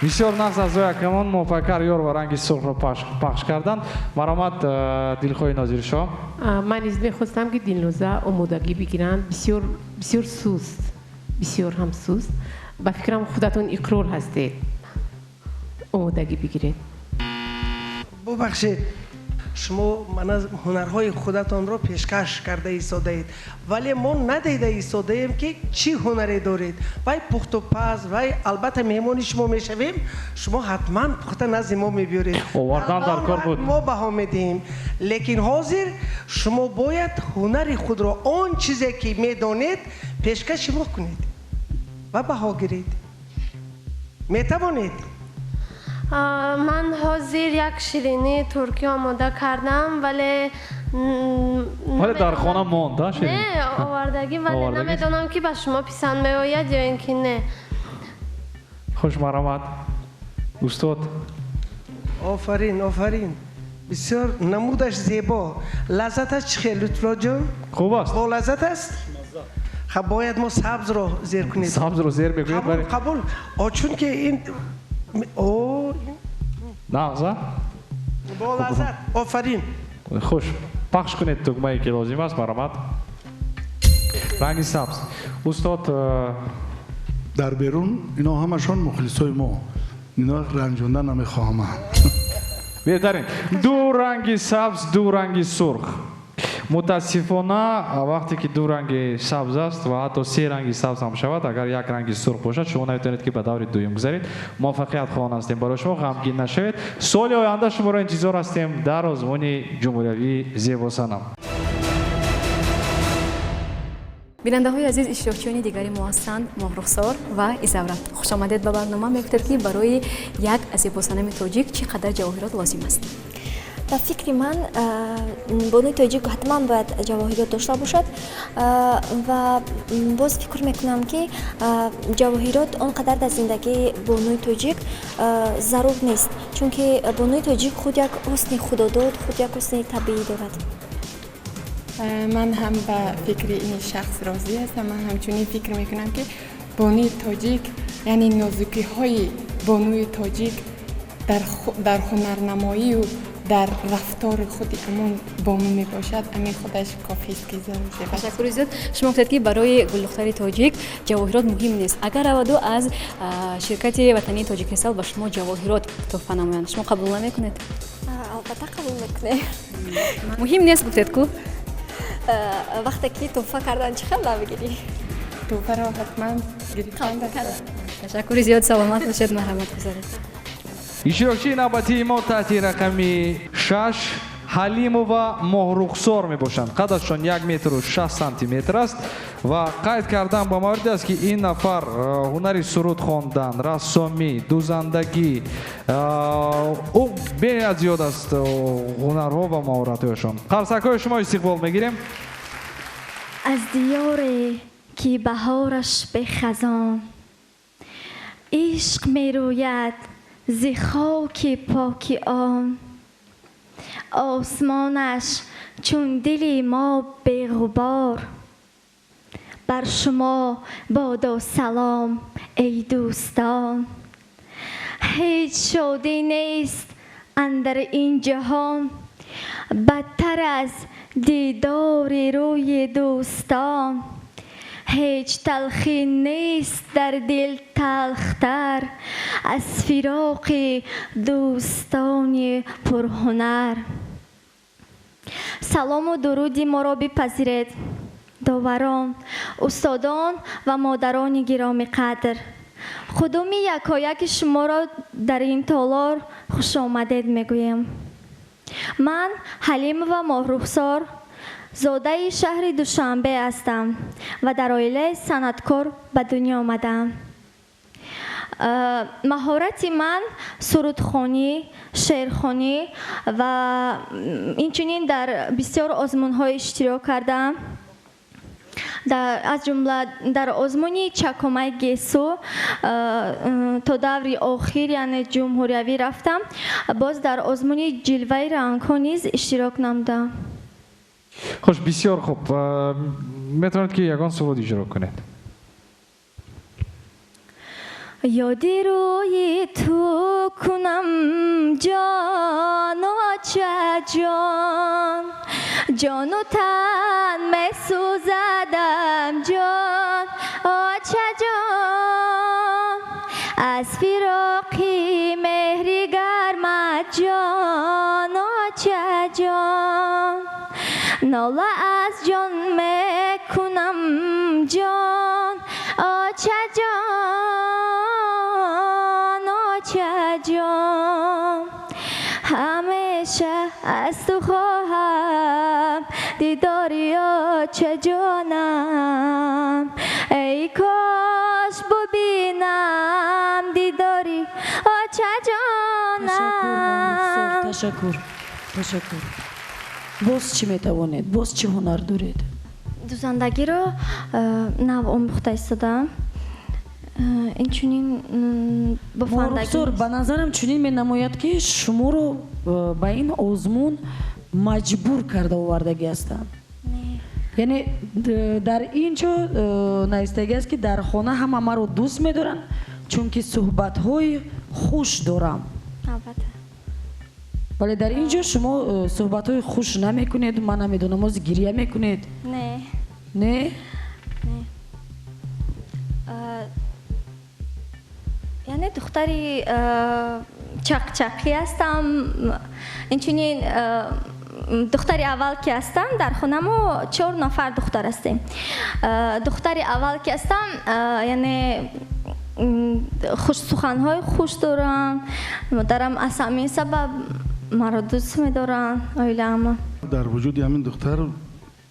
Бисёр нағз, аъзои ҳакамон Мопайкар Ёрова ранги сурхро пахш карданд. Марҳамат, Дилхоҳи Нозиршоҳ. Ман низ мехостам, ки Дилноза омодагӣ бигиранд. Бисёр бисёр суст, бисёр ҳам суст. Ба фикрам, худатон иқрор ҳастед. Омодагӣ бигиред. Бубахшед, шумо мана ҳунарҳои худатонро пешкаш карда истодаед, вале мо надида истодаем, ки чӣ ҳунаре доред. Вай пухтупаз, вай албатта меҳмони шумо мешавем, шумо ҳатман пухта назди мо мебиёред. Овардан дар кор буд. Мо баҳо медиҳем, лекин ҳозир шумо бояд ҳунари худро, он чизе ки медонед, пешкаши мо кунед ва баҳо гиред. Метавонед? Ман ҳозир як ширинии туркӣ омода кардам, вале вале дар хона монд, а ширинӣ? Не, овардагӣ, вале намедонам, ки ба шумо писанд меояд ё ин ки не. Хуш, марҳамат, устод. Офарин, офарин, бисёр намудаш зебо. Лаззаташ чӣ хел, Лутфуллоҷон? Хуб аст. Бо лаззат аст. Хаб, бояд мо сабзро зер кунем. Сабзро зер мекунед? Қабул, қабул. Чунки ин о нағз, а? Бо лаззат, офарин. Хуш, пахш кунед тугмае ки лозим аст, марҳамат. Ранги сабз, устод. Дар берун ино ҳамашон мухлисои мо, ино ранҷонда намехоҳам. Беҳтарин. Ду ранги сабз, ду ранги сурх. Мутаассифона, вақте ки ду ранги сабз аст ва ҳатто се ранги сабз ҳам шавад, агар як ранги сурх бошад, шумо наметавонед, ки ба даври дуюм гузаред. Муваффақият хоҳон ҳастем барои шумо, ғамгин нашавед. Соли оянда шуморо интизор ҳастем дар озмуни ҷумҳуриявии «Зебосанам». Бинандаҳои азиз, иштирокчиёни дигари мо ҳастанд Моҳрухсор ва Изавра. Хушомадед ба барнома. Мегуфтед, ки барои як зебосанами тоҷик чӣ қадар ҷавоҳирот лозим аст? Ба фикри ман, бонуи тоҷик ҳатман бояд ҷавоҳирот дошта бошад ва боз фикр мекунам, ки ҷавоҳирот он қадар дар зиндагии бонуи тоҷик зарур нест, чунки бонуи тоҷик худ як ҳусни худодод, худ як ҳусни табиӣ дорад. Ман ҳам ба фикри ин шахс розӣ ҳастам. Ман ҳамчунин фикр мекунам, ки бонуи тоҷик, яъне нозукиҳои бонуи тоҷик дар ҳунарнамоию дар рафтори худи ҳамон бону мебошад. Ҳамин худаш кофист, ки зебо. Ташаккури зиёд. Шумо гуфтед, ки барои гулдухтари тоҷик ҷавоҳирот муҳим нест. Агар раваду аз ширкати ватании «Тоҷиккристал» ба шумо ҷавоҳирот туҳфа намоянд, шумо қабул намекунед? Албатта, қабул мекунем. Муҳим нест, гуфтед ку. Вақте ки туҳфа кардан, чӣ хел намегирӣ? Туҳфаро ҳатман гирифтан. Ташаккури зиёд, саломат бошед, марҳамат, гузаред. Иштирокчии навбатии мо таҳти рақами 6 Ҳалимова Моҳрухсор мебошанд. Қадашон 1 метру 6 сантиметр аст ва қайд кардан ба мавриде аст, ки ин нафар ҳунари суруд хондан, рассомӣ, дузандагӣ, ӯ бениҳоят зиёд аст ҳунарҳо ва маҳоратҳояшон. Қарсакҳои шумо истиқбол мегирем. Аз диёре ки баҳораш бехазон, ишқ мерӯяд зи хоки поки он, осмонаш чун дили мо беғубор, бар шумо бодо салом, эй дӯстон. Ҳеҷ шодӣ нест андар ин ҷаҳон бадтар аз дидори рӯи дӯстон, ҳеҷ талхӣ нест дар дил талхтар аз фироқи дӯстони пурҳунар. Салому дуруди моро бипазиред, доварон, устодон ва модарони гиромиқадр. Қудуми якояки шуморо дар ин толор хушомадед мегӯем. Ман Ҳалимова Моҳрухсор, зодаи шаҳри Душанбе ҳастам ва дар оилаи санъаткор ба дунё омадаам. Маҳорати ман сурудхонӣ, шеърхонӣ ва инчунин дар бисёр озмунҳо иштирок кардаам, аз ҷумла дар озмуни Чакомаи Гесу то даври охир, яъне ҷумҳуриявӣ рафтам. Боз дар озмуни Ҷилваи рангҳо низ иштирок намудам. Хуш, бисёр хуб. Метавонед, ки ягон суруд иҷро кунед. Ёди рӯи ту кунам, ҷон, очаҷон, ҷону тан месӯзадам, ҷон, очаҷон, аз фироқи меҳри гармат, ҷон, очаҷон, нола аз ҷон мекунам, ҷон, очаҷон, очаҷон, ҳамеша аз ту хоҳам дидори очаҷонам, эй кош бубинам дидори очаҷон. Ташаккур, ташаккур. Боз чӣ метавонед? Боз чӣ ҳунар доред? Дузандагиро нав омӯхта истодаам. Инчунин бофандагӣ. Моҳрухсор, ба назарам чунин менамояд, ки шуморо ба ин озмун маҷбур карда овардагӣ ҳастанд. Яъне дар ин ҷо навистагӣ аст, ки дар хона ҳама маро дӯст медоранд, чунки суҳбатҳои хуш дорам. Албатта. Вале дар ин ҷо шумо суҳбатҳои хуш намекунед, ман намедонам, оз гиря мекунед? Не. Не? Не. Яъне духтари чақчақӣ ҳастам, инчунин духтари аввал ки ҳастам, дар хона мо 4 нафар духтар ҳастем. Духтари аввал ки ҳастам, яъне суханҳои хуш дорам. Модарам аз ҳамин сабаб маро дӯст медоранд, оилаама. Дар вуҷуди ҳамин духтар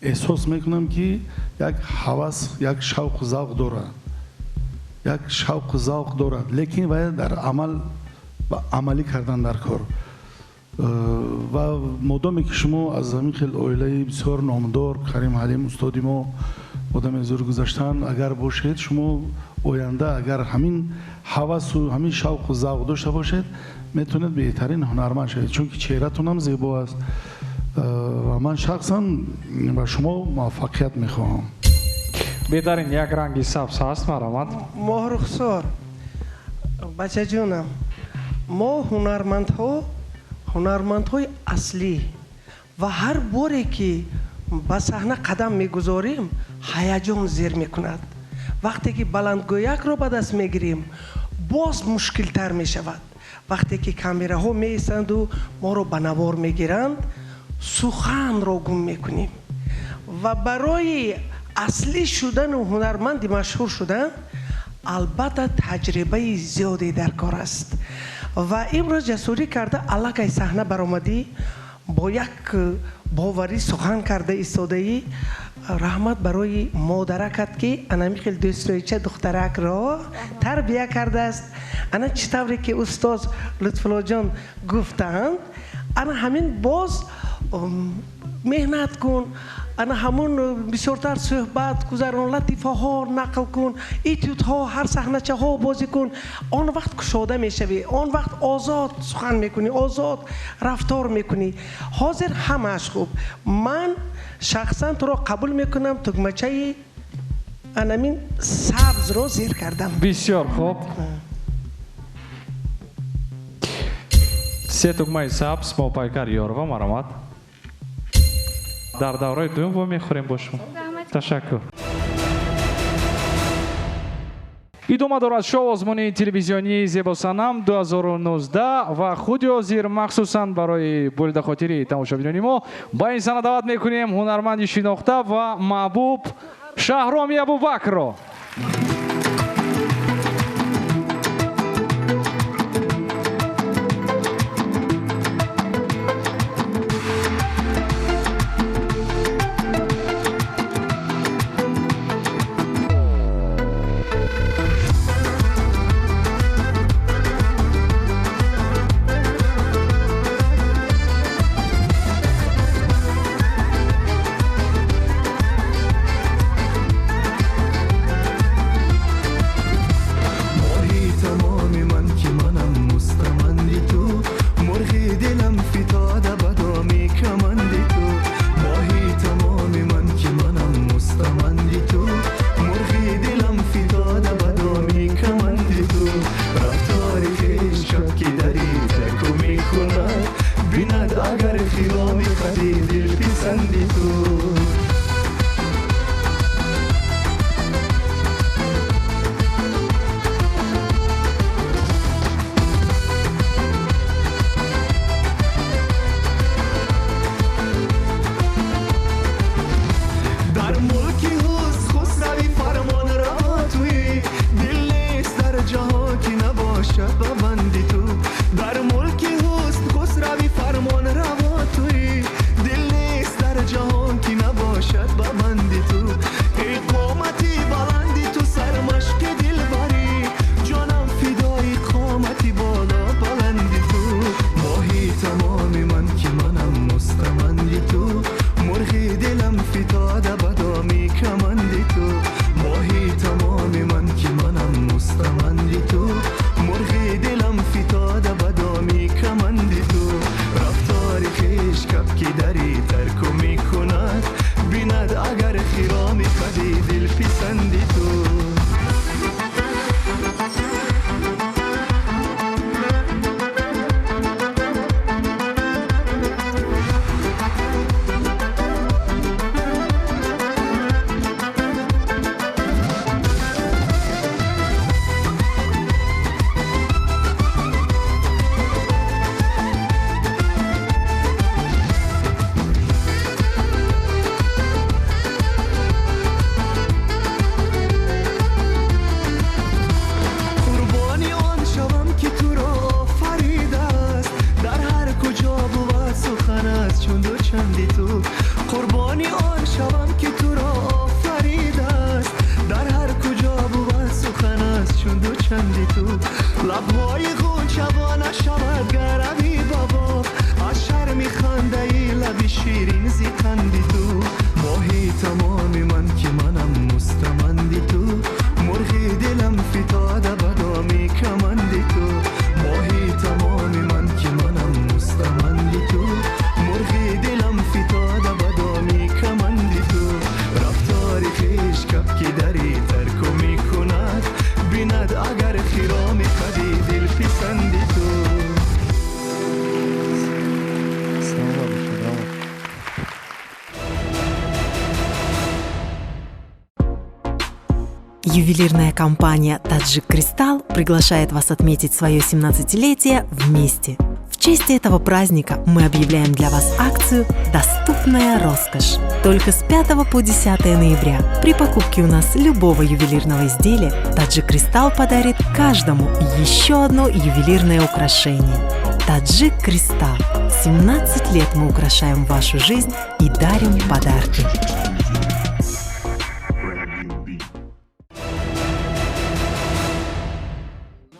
эҳсос мекунам, ки як ҳавас, як шавқу завқ дорад. Як шавқу завқ дорад, лекин бояд дар амал амалӣ кардан дар кор. Ва модоме ки шумо аз ҳамин хел оилаи бисёр номдор, Карим Ҳалим устоди мо, одами зур гузаштан, агар бошед, шумо оянда агар ҳамин ҳавасу ҳамин шавқу завқ дошта бошед, метавонед беҳтарин ҳунарманд шавед, чунки чеҳратон ҳам зебо аст. Ва ман шахсан ба шумо муваффақият мехоҳам. Беҳтарин як ранги сабз ҳаст, марҳамат. Моҳрухсор, бачаҷонам, мо ҳунармандҳо, ҳунармандҳои аслӣ ва ҳар боре ки ба саҳна қадам мегузорем, ҳаяҷон зер мекунад. Вақте ки баландгӯякро ба даст мегирем, боз мушкилтар мешавад. Вақте ки камераҳо меистанду моро ба навор мегиранд, суханро гум мекунем. Ва барои аслӣ шудану ҳунарманди машҳур шудан, албатта таҷрибаи зиёде дар кор аст. Ва имрӯз ҷасурӣ карда аллакай саҳна баромадӣ, бо як боварӣ сухан карда истодаӣ. Раҳмат барои модаракат, ки анами хел дӯстдорича духтаракро тарбия кардааст. Ана чӣ тавре ки устоз Лутфуллоҷон гуфтаанд, ана ҳамин боз меҳнат кун, ана ҳамун бисёртар суҳбат гузарон, латифаҳо нақл кун, этюдҳо, ҳар саҳначаҳо бозӣ кун. Он вақт кушода мешавӣ, он вақт озод сухан мекунӣ, озод рафтор мекунӣ. Ҳозир ҳамааш хуб. Ман шахсан туро қабул мекунам, тугмачаи анамин сабзро зер кардам. Бисёр хуб. Се тугмаи сабз, Мопайкар Ёрова, марҳамат. Дар давраи дуюм вомехӯрем бо шумо. Ташаккур. Идома дорад шоу озмуни телевизионии Зебосанам 2019 ва худи ҳозир махсусан барои буридахотири тамошобинони мо ба ин саҳна даъват мекунем ҳунарманди шинохта ва маҳбуб Шаҳроми Абубакрро. Ювелирная компания «Таджик Кристалл» приглашает вас отметить свое 17-летие вместе. В честь этого праздника мы объявляем для вас акцию «Доступная роскошь». Только с 5 по 10 ноября при покупке у нас любого ювелирного изделия «Таджик Кристалл» подарит каждому еще одно ювелирное украшение. «Таджик Кристалл». 17 лет мы украшаем вашу жизнь и дарим подарки.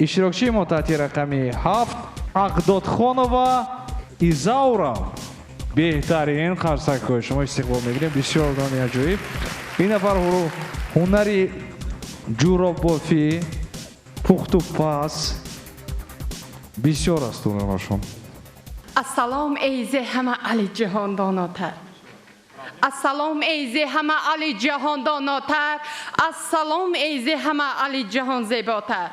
Иштирокчии мо таҳти рақами 7 Ахдодхонова Изаура. Беҳтарин қарсакҳои шумо истиқбол мегирем. Бисёр одами аҷоиб. Ин нафар ҳунари ҷӯроббофӣ, пухту паз бисёр аст ҳунарашон. Ассалом эй зе ҳама али ҷаҳон донотар. Ассалом эй зе ҳама али ҷаҳон донотар. Ассалом эй зе ҳама али ҷаҳон зеботар.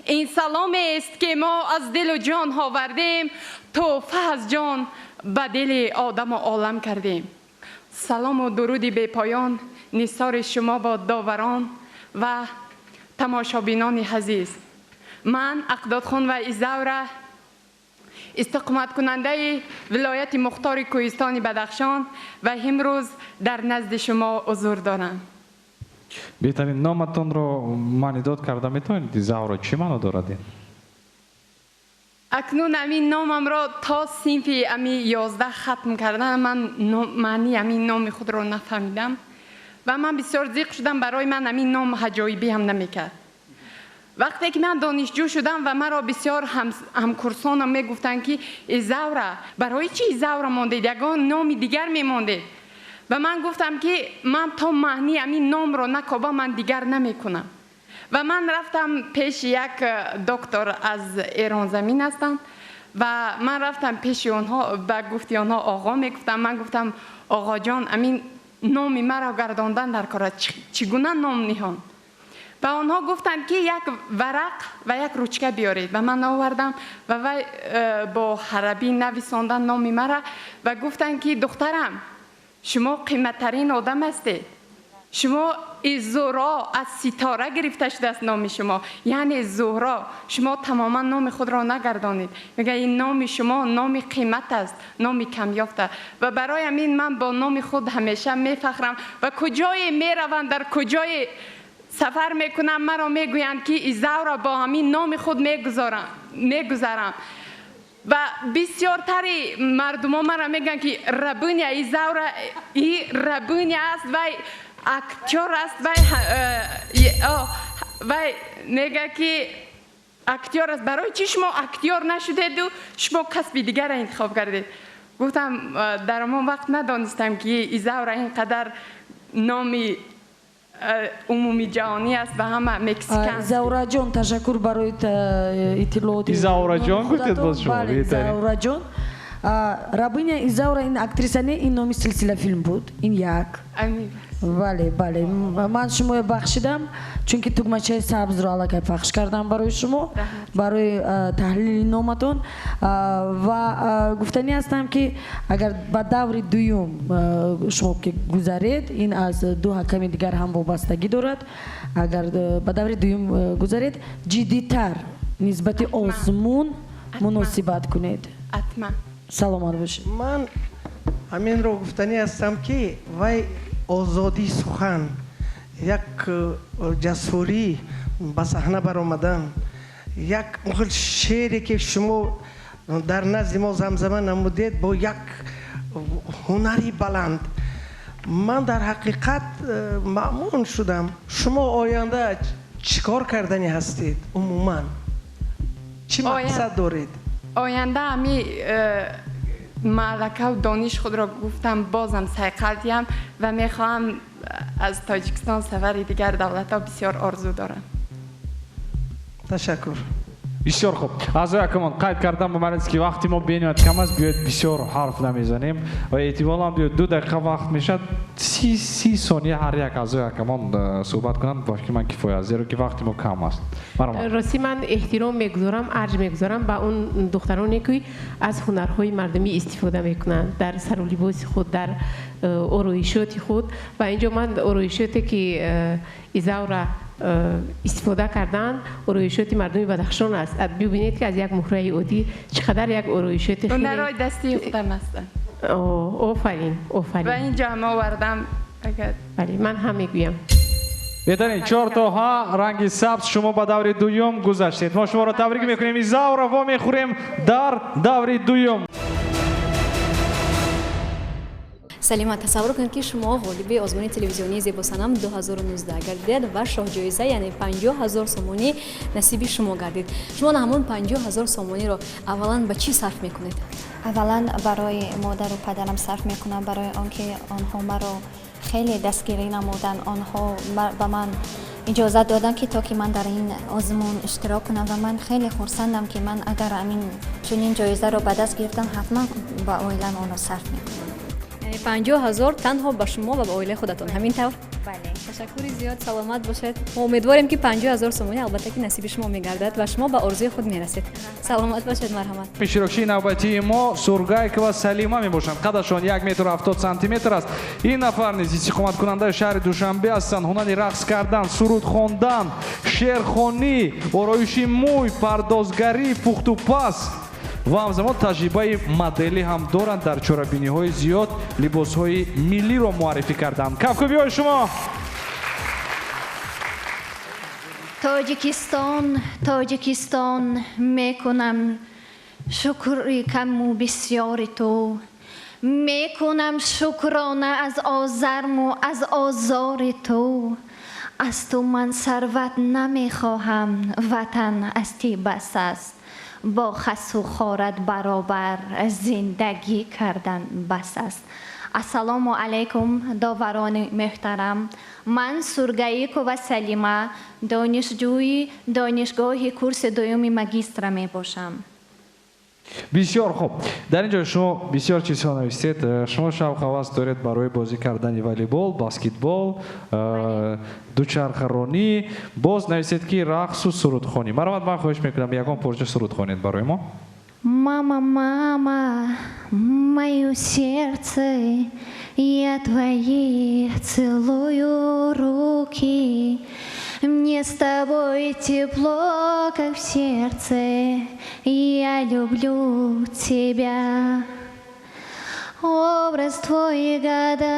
Ин саломест ки мо аз дилу ҷон овардем, тӯҳфа аз ҷон ба дили одаму олам кардем. Салому дуруди бепоён нисори шумо бо доварон ва тамошобинони азиз. Ман Ахдодхон ва Изаура, истиқоматкунандаи вилояти мухтори кӯҳистони Бадахшон ва имрӯз дар назди шумо ҳузур дорам. Беҳтарин, номатонро маънидод карда метавонед? Изаура чӣ маъно дорад ин? Акнун ҳамин номамро то синфи ами 11 хатм кардан ман маънии ҳамин номи худро нафаҳмидам ва ман бисёр зиқ шудам. Барои ман ҳамин ном ҳаҷоибӣ ҳам намекард. Вақте ки ман донишҷӯ шудам ва маро бисёр ҳамкурсонам мегуфтанд ки Изаура, барои чӣ Изаура мондед, ягон номи дигар мемондед? Ва ман гуфтам ки ман то маънии ҳамин номро накобам, ман дигар намекунам. Ва ман рафтам пеши як доктор аз Эронзамин ҳастанд ва ман рафтам пеши онҳо, ба гуфти онҳо оғо мегуфтам. Ман гуфтам оғоҷон, ҳамин номи маро гардондан дар кор аст, чӣ гуна ном ниҳон? Ва онҳо гуфтанд ки як варақ ва як ручка биёред. Ва ман овардам ва вай бо ҳарабӣ нависондан номи мара ва гуфтанд ки духтарам, шумо қиматтарин одам ҳастед. Шумо Зуҳро аз ситора гирифта шудааст номи шумо, яъне Зуҳро. Шумо тамоман номи худро нагардонед. Мегӯяд ин номи шумо номи қимат аст, номи камёфта. Ва барои ҳамин ман бо номи худ ҳамеша мефахрам ва куҷое меравам, дар куҷое сафар мекунам, маро мегӯянд ки Изаура бо ҳамин номи худ мегузарам. Ва бисёртари мардумо маро мегӯянд ки рабуня Изаура и рабуня аст, вай актёр аст, вай мегӯяд ки актёр аст. Барои чӣ шумо актёр нашудеду шумо касби дигарро интихоб кардед? Гуфтам дар он вақт надонистам ки Изаура ин қадар номи умумӣ ҷаҳонӣ аст ва ҳама мексикан. Изаураҷон, ташаккур барои иттилооти. Изаураҷон гуфтед боз шумо? Изаураҷон. Рабиня Изаура ин актриса не, ин номи силсила филм буд. Ин як. Бале, бале. Ман шуморо бахшидам, чунки тугмачаи сабзро аллакай пахш кардам барои шумо, барои таҳлили номатон. Ва гуфтанӣ ҳастам ки агар ба даври дуюм шумо ки гузаред, ин аз ду ҳаками дигар ҳам вобастагӣ дорад. Агар ба даври дуюм гузаред, ҷиддитар нисбати озмун муносибат кунед. Ҳатман. Саломат бошед. Ман ҳаминро гуфтанӣ ҳастам ки вай озодии сухан, як ҷасурӣ ба саҳна баромадан, як хел шере ки шумо дар назди мо замзама намудед бо як ҳунари баланд, ман дар ҳақиқат маъмун шудам. Шумо оянда чӣ кор карданӣ ҳастед? Умуман чӣ мақсад доред? Оянда ҳами маълакаву дониш худро гуфтам бозам сайқал диҳам ва мехоҳам аз Тоҷикистон сафари дигар давлатҳо бисёр орзу дорам. Ташаккур. Бисёр хуб. Аъзои ҳакамон, қайд кардам ба маърифат ки вақти мо бениҳоят кам аст, биёед бисёр ҳарф намезанем ва эҳтимолан биёед 2 дақиқа вақт мешавад, 30 сония ҳар як аъзои ҳакамон суҳбат кунанд, ба фикри ман кифоя аст, зеро ки вақти мо кам аст. Рости ман эҳтиром мегузорам, арҷ мегузорам ба он духтароне ки аз ҳунарҳои мардумӣ истифода мекунанд дар сару либоси худ, дар ороишоти худ. Ва инҷо ман ороишоте ки Изаура Истифода кардан ороишоти мардуми Бадахшон аст. Бибинед, ки аз як муҳраи оддӣ чӣ қадар як ороишоти хеле Ҳунарои дастии худам ҳастанд. Офарин, офарин. Ва инҷо ҳам овардам, агар Бале, ман ҳам мегӯям. Беҳтарин, чортоҳа ранги сабз, шумо ба даври дуюм гузаштед. Мо шуморо табрик мекунем. Изаура, вомехӯрем дар даври дуюм. Салима, тасаввур кунед, ки шумо ғолиби озмуни телевизионии Зебосанам 2019 гардидед ва шоҳҷоиза, яъне 50 000 сомонӣ насиби шумо гардид. Шумо на ҳамон 50 000 сомониро аввалан ба чӣ сарф мекунед? Аввалан барои модару падарам сарф мекунам, барои он ки онҳо маро хеле дастгирӣ намуданд. Онҳо ба ман иҷозат доданд, ки то ки ман дар ин озмун иштирок кунам, ва ман хеле хурсандам, ки ман агар амин чунин ҷоизаро ба даст гирифтам, ҳатман ба оилам онро сарф мекунам. Яъне 50 000 танҳо ба шумо ва ба оилаи худатон, ҳамин тавр? Бале. Ташаккури зиёд, саломат бошед. Мо умедворем, ки 50 000 сомонӣ албатта ки насиби шумо мегардад ва шумо ба орзуи худ мерасед. Саломат бошед, марҳамат. Иштирокчии навбатии мо Сургайкова Салима мебошанд. Қадашон 1 метру 70 сантиметр аст. Ин нафар низ истиқоматкунандаи шаҳри Душанбе ҳастанд. Ҳунари рақс кардан, суруд хондан, шеърхонӣ, ороиши мӯй, пардозгарӣ, пухтупаз ва ҳамзамон таҷрибаи моделӣ ҳам доранд. Дар чорабиниҳои зиёд либосҳои миллиро муаррифӣ карданд. Кафкӯбиҳои шумо. Тоҷикистон, Тоҷикистон, мекунам шукри каму бисёри ту, мекунам шукрона аз озарму аз озори ту. Аз ту ман сарват намехоҳам, ватан аз ти бас аст. Бо хасу хорат баробар зиндагӣ кардан бас аст. Ассалому алайкум, доварони муҳтарам. Ман Сургаикова Салима, донишҷӯи донишгоҳи курси дуюми магистра мебошам. Бисёр хуб. Дар ин ҷо шумо бисёр чизҳо навистед. Шумо шавқ ҳавас доред барои бозӣ кардани волейбол, баскетбол, дучархаронӣ. Боз нависед, ки рақсу сурудхонӣ. Марҳамат, ман хоҳиш мекунам, ягон порча суруд хонед барои мо. Мама, мама, мое сердце, я твои целую руки. Мне с тобой тепло, как в сердце, я люблю тебя. Образ твой года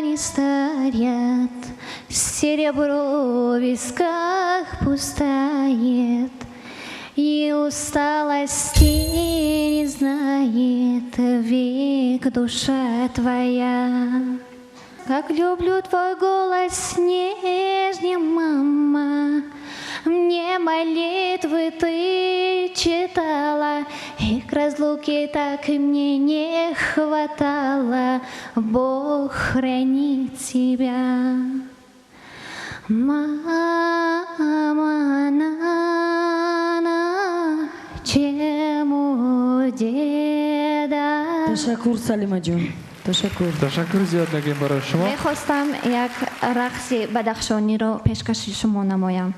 не старят, серебро в висках пустает, и усталости не знает век душа твоя. Как люблю твой голос нежный, мама, мне молитвы ты читала, и к разлуке так и мне не хватало. Бог хранит тебя. Мама, на, чем у деда. Ташаккур, Салимаҷон, ташаккур. Ташаккур зиёд мегӯем барои шумо. Мехостам як рақси бадахшониро пешкаши шумо намоям.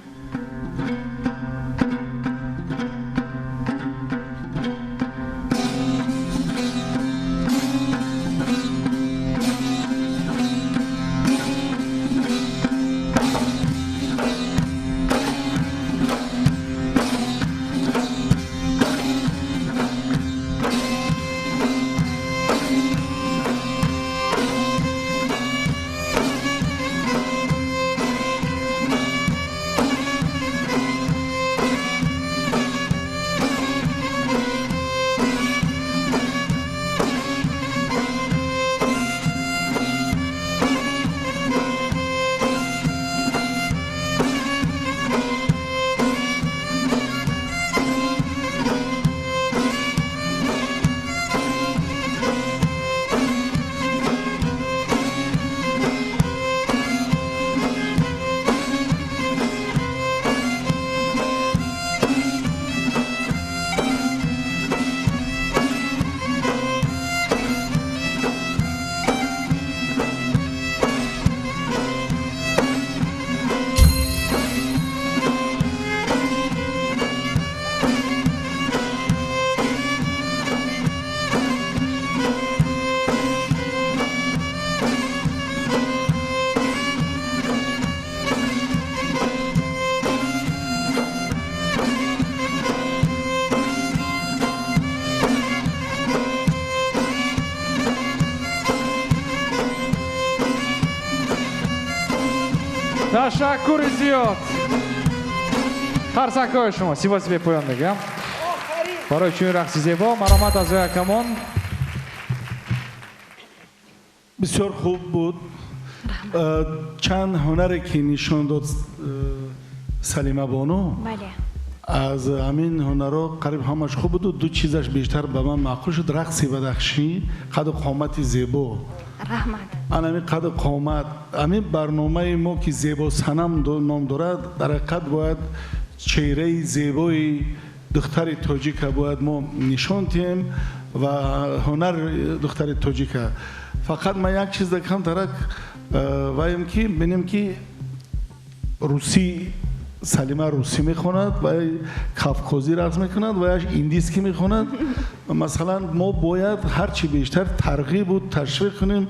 Ташаккури зиёд. Қарсакҳои шумо сипоси бепоён мегӯям барои чунин рақси зебо. Маромат аъзои ҳакамон. Бисёр хуб буд. Чанд ҳунаре ки нишон дод Салима бону, аз ҳамин ҳунарҳо қариб ҳамаш хуб буду ду чизаш бештар ба ман маъқул шуд: рақси бадахшӣ, қаду қомати зебо. Раҳмат. Ан ҳамин қаду қомат, ҳамин барномаи мо ки Зебо Санам ном дорад, дар ҳақиқат бояд чеҳраи зебои духтари тоҷика бояд мо нишон диҳем ва ҳунари духтари тоҷика. Фақат ман як чиз камтарак ваем ки бинем ки русӣ Салима русӣ мехонад ва кавкозӣ рақс мекунад ва яш индийский мехонад. Масалан, мо бояд ҳарчи бештар тарғибу ташвиқ кунем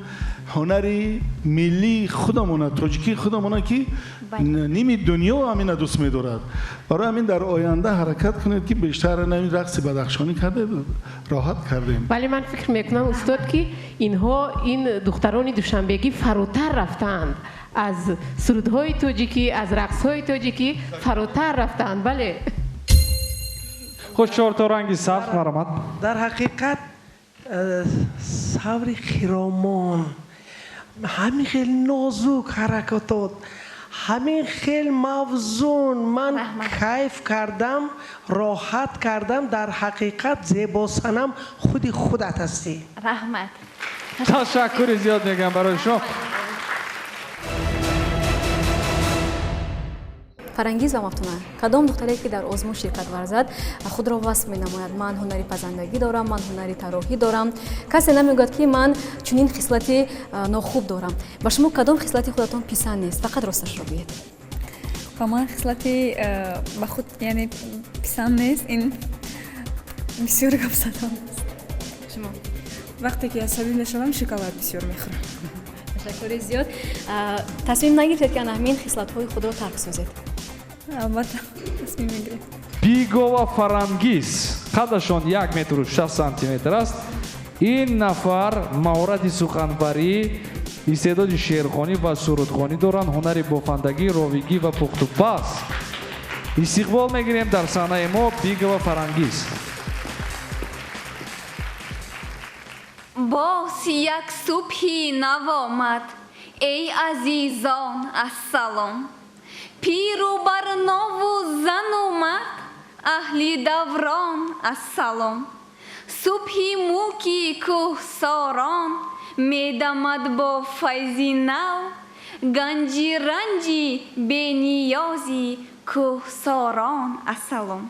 ҳунари миллии худамона, тоҷикии худамона, ки ними дунё ҳамина дӯст медорад. Барои ҳамин дар оянда ҳаракат кунед ки бештар ҳамин рақси бадахшонӣ кардед, роҳат кардем. Вале ман фикр мекунам устод, ки инҳо, ин духтарони душанбегӣ фаротар рафтаанд аз сурудҳои тоҷикӣ, аз рақсҳои тоҷикӣ фаротар рафтаанд. Бале. Хуш, чорто ранги сабз, маромат. Дар ҳақиқат саври хиромон, ҳамин хел нозук ҳаракатот, ҳамин хел мавзун, ман кайф кардам, роҳат кардам. Дар ҳақиқат Зебосанам худи худат ҳастӣ. Раҳмат. Ташаккури зиёд мегӯям барои шумо. Фарангиз ва Мафтуна, кадом духтаре ки дар озмун ширкат варзад худро васф менамояд: ман ҳунари пазандагӣ дорам, ман ҳунари тарроҳӣ дорам. Касе намегӯяд ки ман чунин хислати нохуб дорам. Ба шумо кадом хислати худатон писанд нест? Фақат росташро гӯед. Ба ман хислати ба худ яъне писанд нест, ин бисёр гап задан аст. Шумо? Вақте ки асабӣ мешавам, шоколад бисёр мехӯрам. Ташаккури зиёд. Тасмим нагирифтед ки ана ҳамин хислатҳои худро тарк созед? Албатта, тасмим мегирем. Бигова Фарангиз, қадашон 1 метру 6 сантиметр аст. Ин нафар маҳорати суханбарӣ, истеъдоди шеърхонӣ ва сурудхонӣ доранд, ҳунари бофандагӣ, ровигӣ ва пухтупаз. Истиқбол мегирем дар саҳнаи мо Бигова Фарангиз. Боз як субҳи нав омад, эй азизон, ассалом. Пиру барнову зану мард, аҳли даврон, ассалом. Субҳи мулки кӯҳсорон медамад бо файзи нав, ганҷи ранҷи бениёзи кӯҳсорон, ассалом.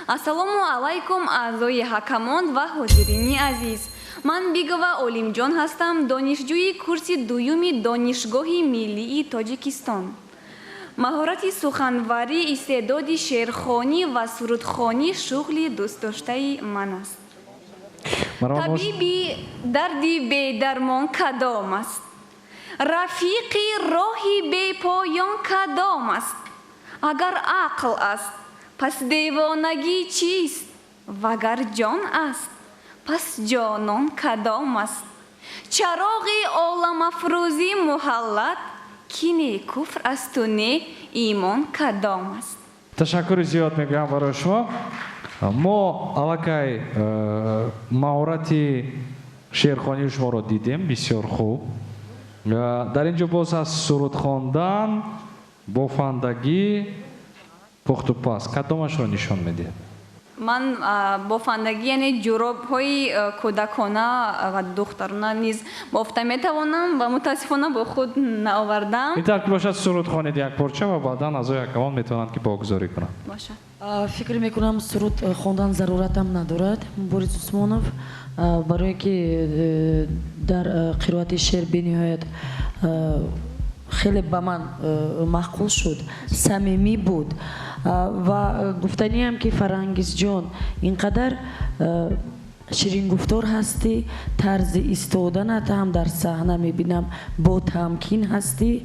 Ассалому алайкум аъзои ҳакамон ва ҳозирини азиз. Ман Бигова Олимҷон ҳастам, донишҷӯи курси дуюми Донишгоҳи миллии Тоҷикистон. Маҳорати суханварӣ, истеъдоди шеърхонӣ ва сурудхонӣ шуғли дӯстдоштаи ман аст. Табиби дарди бедармон кадом аст? Рафиқи роҳи бепоён кадом аст? Агар ақл аст, пас девонагӣ чист? Вагар ҷон аст, пас ҷонон кадом аст? Чароғи оламафрӯзи муҳаллат, ки не куфр асту не имон кадом аст? Ташаккури зиёд мегӯям барои шумо. Мо аллакай маҳорати шеърхонии шуморо дидем, бисёр хуб. Дар ин ҷо боз аст суруд хондан, бофандагӣ, пухтупаз. Кадомашро нишон медиҳед? Ман бофандагӣ, яъне ҷуробҳои кӯдакона ва духтарона низ бофта метавонам ва мутаассифона бо худ наовардам. Ин тавр ки бошад, суруд хонед як порча ва баъдан аъзои ҳакамон метавонанд ки богузорӣ кунанд. Бошад. Фикр мекунам, суруд хондан заруратам надорад, Борис Усмонов, барое ки дар қироати шеър бениҳоят хеле ба ман маъқул шуд, самимӣ буд. Ва гуфтаниам ки Фарангизҷон, ин қадар ширингуфтор ҳастӣ, тарзи истоданат ҳам дар саҳна мебинам, бо тамкин ҳастӣ.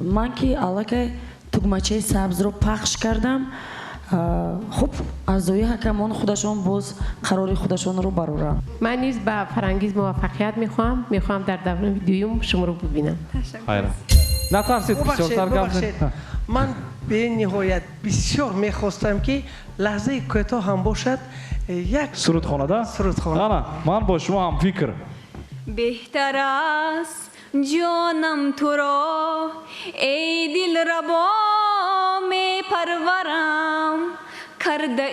Ман ки аллакай тугмачаи сабзро пахш кардам, хуб, аъзои ҳакамон худашон боз қарори худашонро бароранд. Ман низ ба Фарангиз муваффақият мехоҳам, мехоҳам дар давраи дуюм шуморо бубинам. Хайр. Натарсед, бисёртар гап занед. Ман бениҳоят бисёр мехостам, ки лаҳзаи кӯтоҳ ҳам бошад, як сурудхонада? Сурудхона. Ана, ман бо шумо ҳамфикр. Беҳтар аст ҷонам туро, эй дилрабо, мепарварам, карда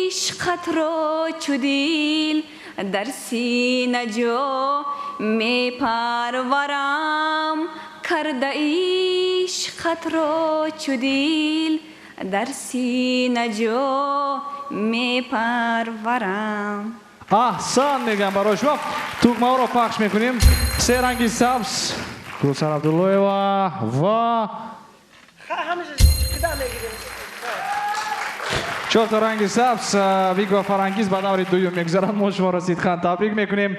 ишқатро чу дил дар сина ҷо мепарварам, карда ишқатро чу дил дар сина ҷо мепарварам. Аҳсан мегӯям барои шумо. Тугмаҳоро пахш мекунем. Се ранги сабз, Гулсар Абдуллоева ва чорта ранги сабз, Вик ва Фарангиз ба даври дуюм мегузаранд. Мо шуморо сидқан табрик мекунем.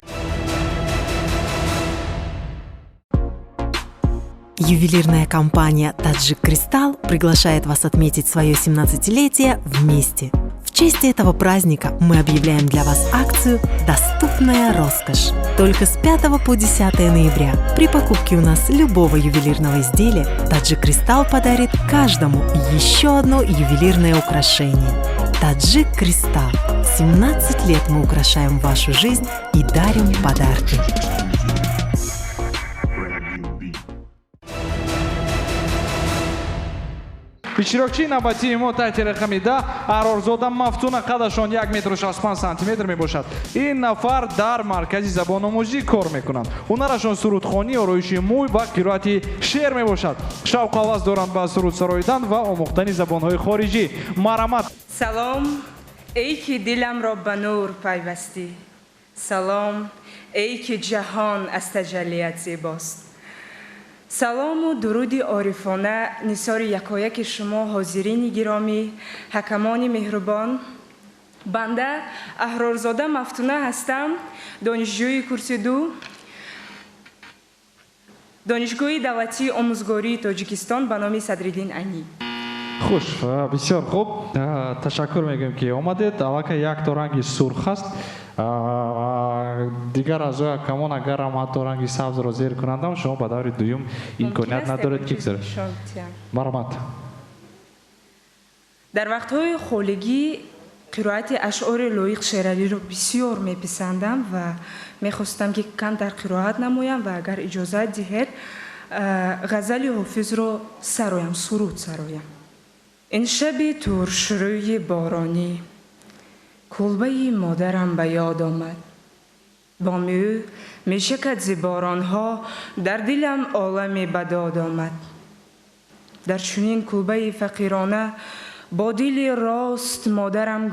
Ювелирная компания «Таджик Кристалл» приглашает вас отметить свое 17-летие вместе. В честь этого праздника мы объявляем для вас акцию «Доступная роскошь». Только с 5 по 10 ноября при покупке у нас любого ювелирного изделия «Таджик Кристалл» подарит каждому еще одно ювелирное украшение. «Таджик Кристалл». 17 лет мы украшаем вашу жизнь и дарим подарки. Иштирокчии навбатии мо таҳти рақами 10 Аҳрорзода Мафтуна, қадашон як метру шасту панҷ сантиметр мебошад. Ин нафар дар маркази забономӯзӣ кор мекунанд. Ҳунарашон сурудхонӣ, ороиши мӯй ва қироати шеър мебошад. Шавқу ҳавас доранд ба суруд сароидан ва омӯхтани забонҳои хориҷӣ. Марҳамат. Салом, эй ки диламро ба нур пайвастӣ. Салом, эй ки ҷаҳон аз таҷаллият зебост. Салому дуруди орифона нисори якояки шумо, ҳозирини гиромӣ, ҳакамони меҳрубон. Банда Аҳрорзода Мафтуна ҳастам, донишҷӯи курси 2 Донишгоҳи давлатии омӯзгории Тоҷикистон ба номи Садриддин Айнӣ. Хуш, бисёр хуб. Ташаккур мегӯем, ки омадед. Аллакай як то ранги сурх аст. Дигар аъзои ҳакамон агар ҳам ҳатто ранги сабзро зер кунандам, шумо ба даври дуюм имконият надоред, ки гузаред. Марҳамат. Дар вақтҳои холигӣ қироати ашъори Лоиқ Шералиро бисёр меписандам ва мехостам, ки камтар қироат намоям ва агар иҷозат диҳед, ғазали Ҳофизро сароям, суруд сароям. Ин шаби туршрӯи боронӣ кулбаи модарам ба ёд омад. Боми ӯ мешакад зи боронҳо, дар дилам оламе ба дод омад. Дар чунин кулбаи фақирона бо дили рост модарам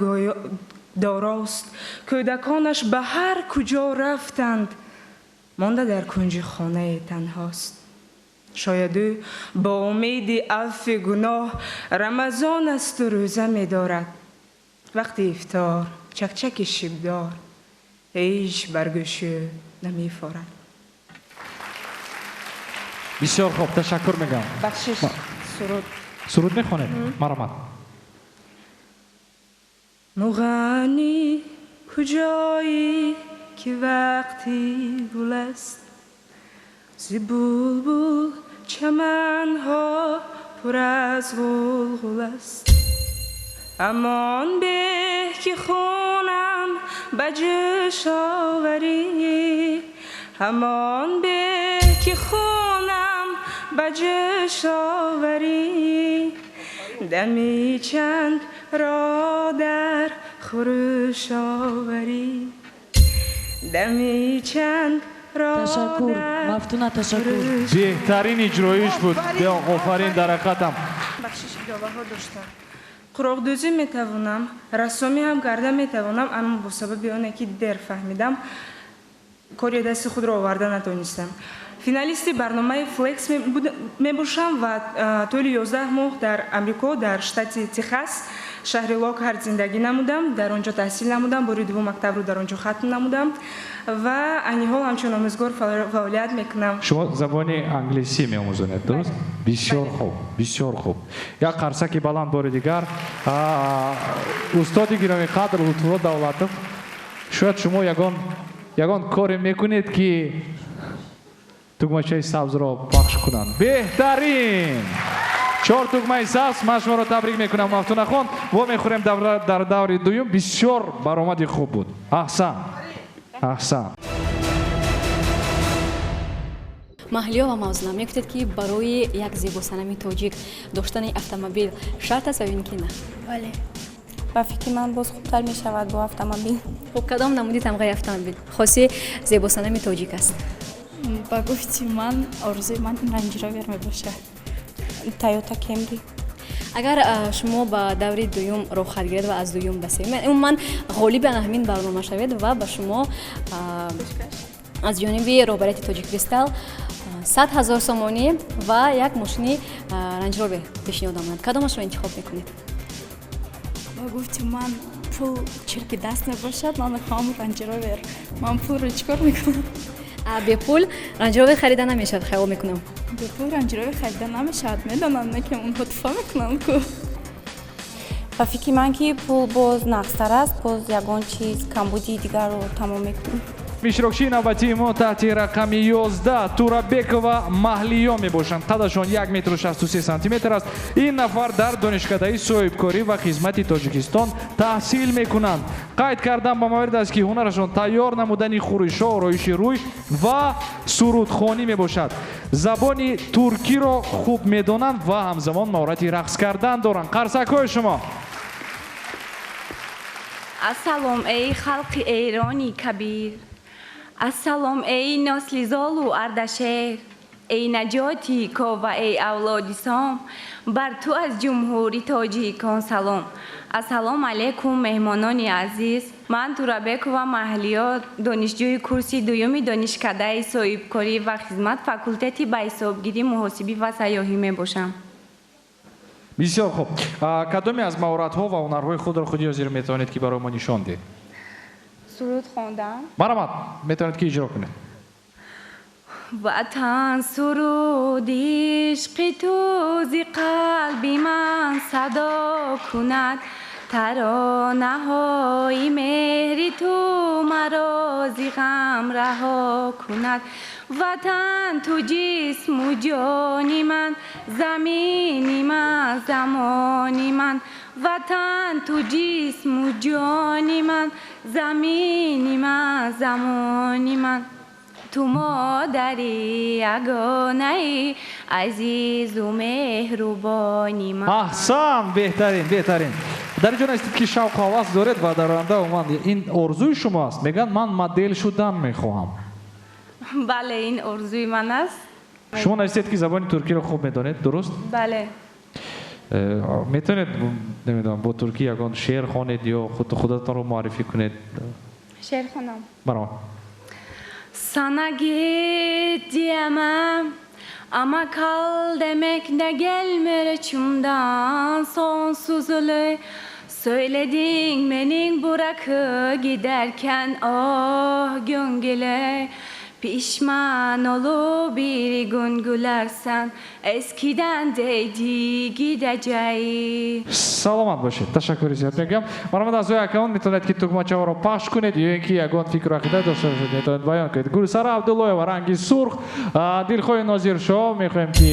дорост, кӯдаконаш ба ҳар куҷо рафтанд, монда дар кунҷи хонае танҳост. Шояд ӯ бо умеди афви гуноҳ Рамазон асту рӯза медорад. Вақти ифтор чакчаки шибдор ҳеҷ бар гӯши ӯ намефорад. Бисёр хуб, ташаккур мегӯям. Бахшиш, суруд. Суруд мехонед? Марҳамат. Муғаннӣ куҷоӣ, ки вақти гул аст, зи булбул чаманҳо пур аз ғулғул аст. Амон беҳ ки хунам ба ҷӯш оварӣ, ҳамон беҳ ки хунам ба ҷӯш оварӣ, дами чанд ро дар хурӯш оварӣ, дами чанд ро Ташаккур, Мафтуна, ташаккур. Беҳтарин иҷроиш буд. Офарин дар ҳақиқатам. Бахшиш, иловаҳо доштам. Қуроқдӯзӣ метавонам, рассомӣ ҳам карда метавонам, аммо бо сабаби оне ки дер фаҳмидам, кори дасти худро оварда натонистам. Финалисти барномаи Флекс мебошам ва тӯли 11 моҳ дар Амрико, дар штати Техас, шаҳри Локҳарт зиндагӣ намудам, дар он ҷо таҳсил намудам, бори дуввум мактабро дар он ҷо хатм намудам ва айни ҳол ҳамчун омӯзгор фаъолият мекунам. Шумо забони англисӣ меомӯзонед, дуруст? Бисёр хуб, бисёр хуб. Як қарсаки баланд бори дигар. Устоди гиромиқадр Лутфулло Давлатов, шояд шумо ягон коре мекунед, ки Тугмачаи сабзро пахш кунанд. Беҳтарин, чор тугмаи сабз. Ман шуморо табрик мекунам, Мафтунахон. Во мехӯрем дар даври дуюм. Бисёр баромади хуб буд. Аҳсан, аҳсан. Маҳлиё ва Мавзуна, мегуфтед, ки барои як зебосанами тоҷик доштани автомобил шарт аст ва ё ин ки на? Бале, ба фикри ман, боз хубтар мешавад бо автомобил. Хуб, кадом намуди тамғаи автомобил хоси зебосанами тоҷик аст? Ба гуфти ман, орзуи ман Ранҷ Ровер мебошад. Тойота Кемри. Агар шумо ба даври дуюм роҳхат гиред ва аз дуюм ба сеюм, умуман ғолиби ана ҳамин барнома шавед ва ба шумо аз ҷониби роҳбарияти Тоҷик Кристал 100 000 сомонӣ ва як мошини Ранҷ Ровер пешниҳод намояд, кадомашро интихоб мекунед? Ба гуфти ман, пул чирки даст мебошад. Ман мехоҳам Ранҷ Ровер. Ман пулро чӣ кор мекунам? Бепул Ранҷ Ровер харида намешавад, хаёл мекунам. Бепул Ранҷ Ровер харида намешавад, медонам, не ки онҳо туфа мекунанд ку. Ба фикри ман, ки пул боз нақстар аст, боз ягон чиз камбудии дигарро тамом мекунем. Иштирокчии навбатии мо таҳти рақами 11 Турабекова Маҳлиё мебошанд. Қадашон 1 метру 63 сантиметр аст. Ин нафар дар Донишкадаи соҳибкорӣ ва хизмати Тоҷикистон таҳсил мекунанд. Қайд кардан ба маврид аст, ки ҳунарашон тайёр намудани хӯришҳо, ороиши рӯй ва сурудхонӣ мебошад. Забони туркиро хуб медонанд ва ҳамзамон маҳорати рақс кардан доранд. Қарсакҳои шумо. Ассалом, эй халқи Эрони кабир, ассалом, эй насли Золу Ардашер, эй наҷоти Кова, эй авлоди Сом, бар ту аз Ҷумҳури тоҷикон салом. Ассалому алайкум, меҳмонони азиз. Ман Турабекова Маҳлиё, донишҷӯи курси дуюми Донишкадаи соҳибкорӣ ва хизмат, факултети ба ҳисобгирӣ, муҳосибӣ ва сайёҳӣ мебошам. Бисёр хуб. Кадоме аз маҳоратҳо ва ҳунарҳои худро худи ҳозир метавонед, ки барои мо нишон диҳед? Суруд хондан. Марҳамат, метавонед, ки иҷро кунед. Ватан, суруди ишқи ту зи қалби ман садо кунад, таронаҳои меҳри ту маро зи ғам раҳо кунад. Ватан, ту ҷисму ҷони ман, замини ман, замони ман. Ватан, ту ҷисму ҷони ман, замини ман, замони ман. Ту модари ягонаи азизу меҳрубони ман. Аҳсан, беҳтарин, беҳтарин. Дар ин ҷо навистед, ки шавқу ҳавас доред ва дар оянда умуман ин орзуи шумо аст. Мегӯянд, ман модел шудан мехоҳам. Бале, ин орзуи ман аст. Шумо навистед, ки забони туркиро хуб медонед, дуруст? Бале. Метавонед, намедонам, бо туркӣ ягон шеър хонед ё худатонро муаррифӣ кунед? Шеър хонам? Марҳамат. Sana git diyemem ama kal demek de gelmir içimden. Sonsuz ölü söyledin beni bırakı giderken, oh gün gelir pişman olup bir gün gülersen, eskiden değdi gideceği. Саломат бошед, ташаккури зиёд мегӯям. Марҳамат, аъзои ҳакамон метавонед, ки тугмачаҳоро пахш кунед ё ин ки ягон фикру ақида дошта бошед, метавонед баён кунед. Гулсара Абдуллоева, ранги сурх. Дилхоҳи Нозиршоҳ, мехоҳем, ки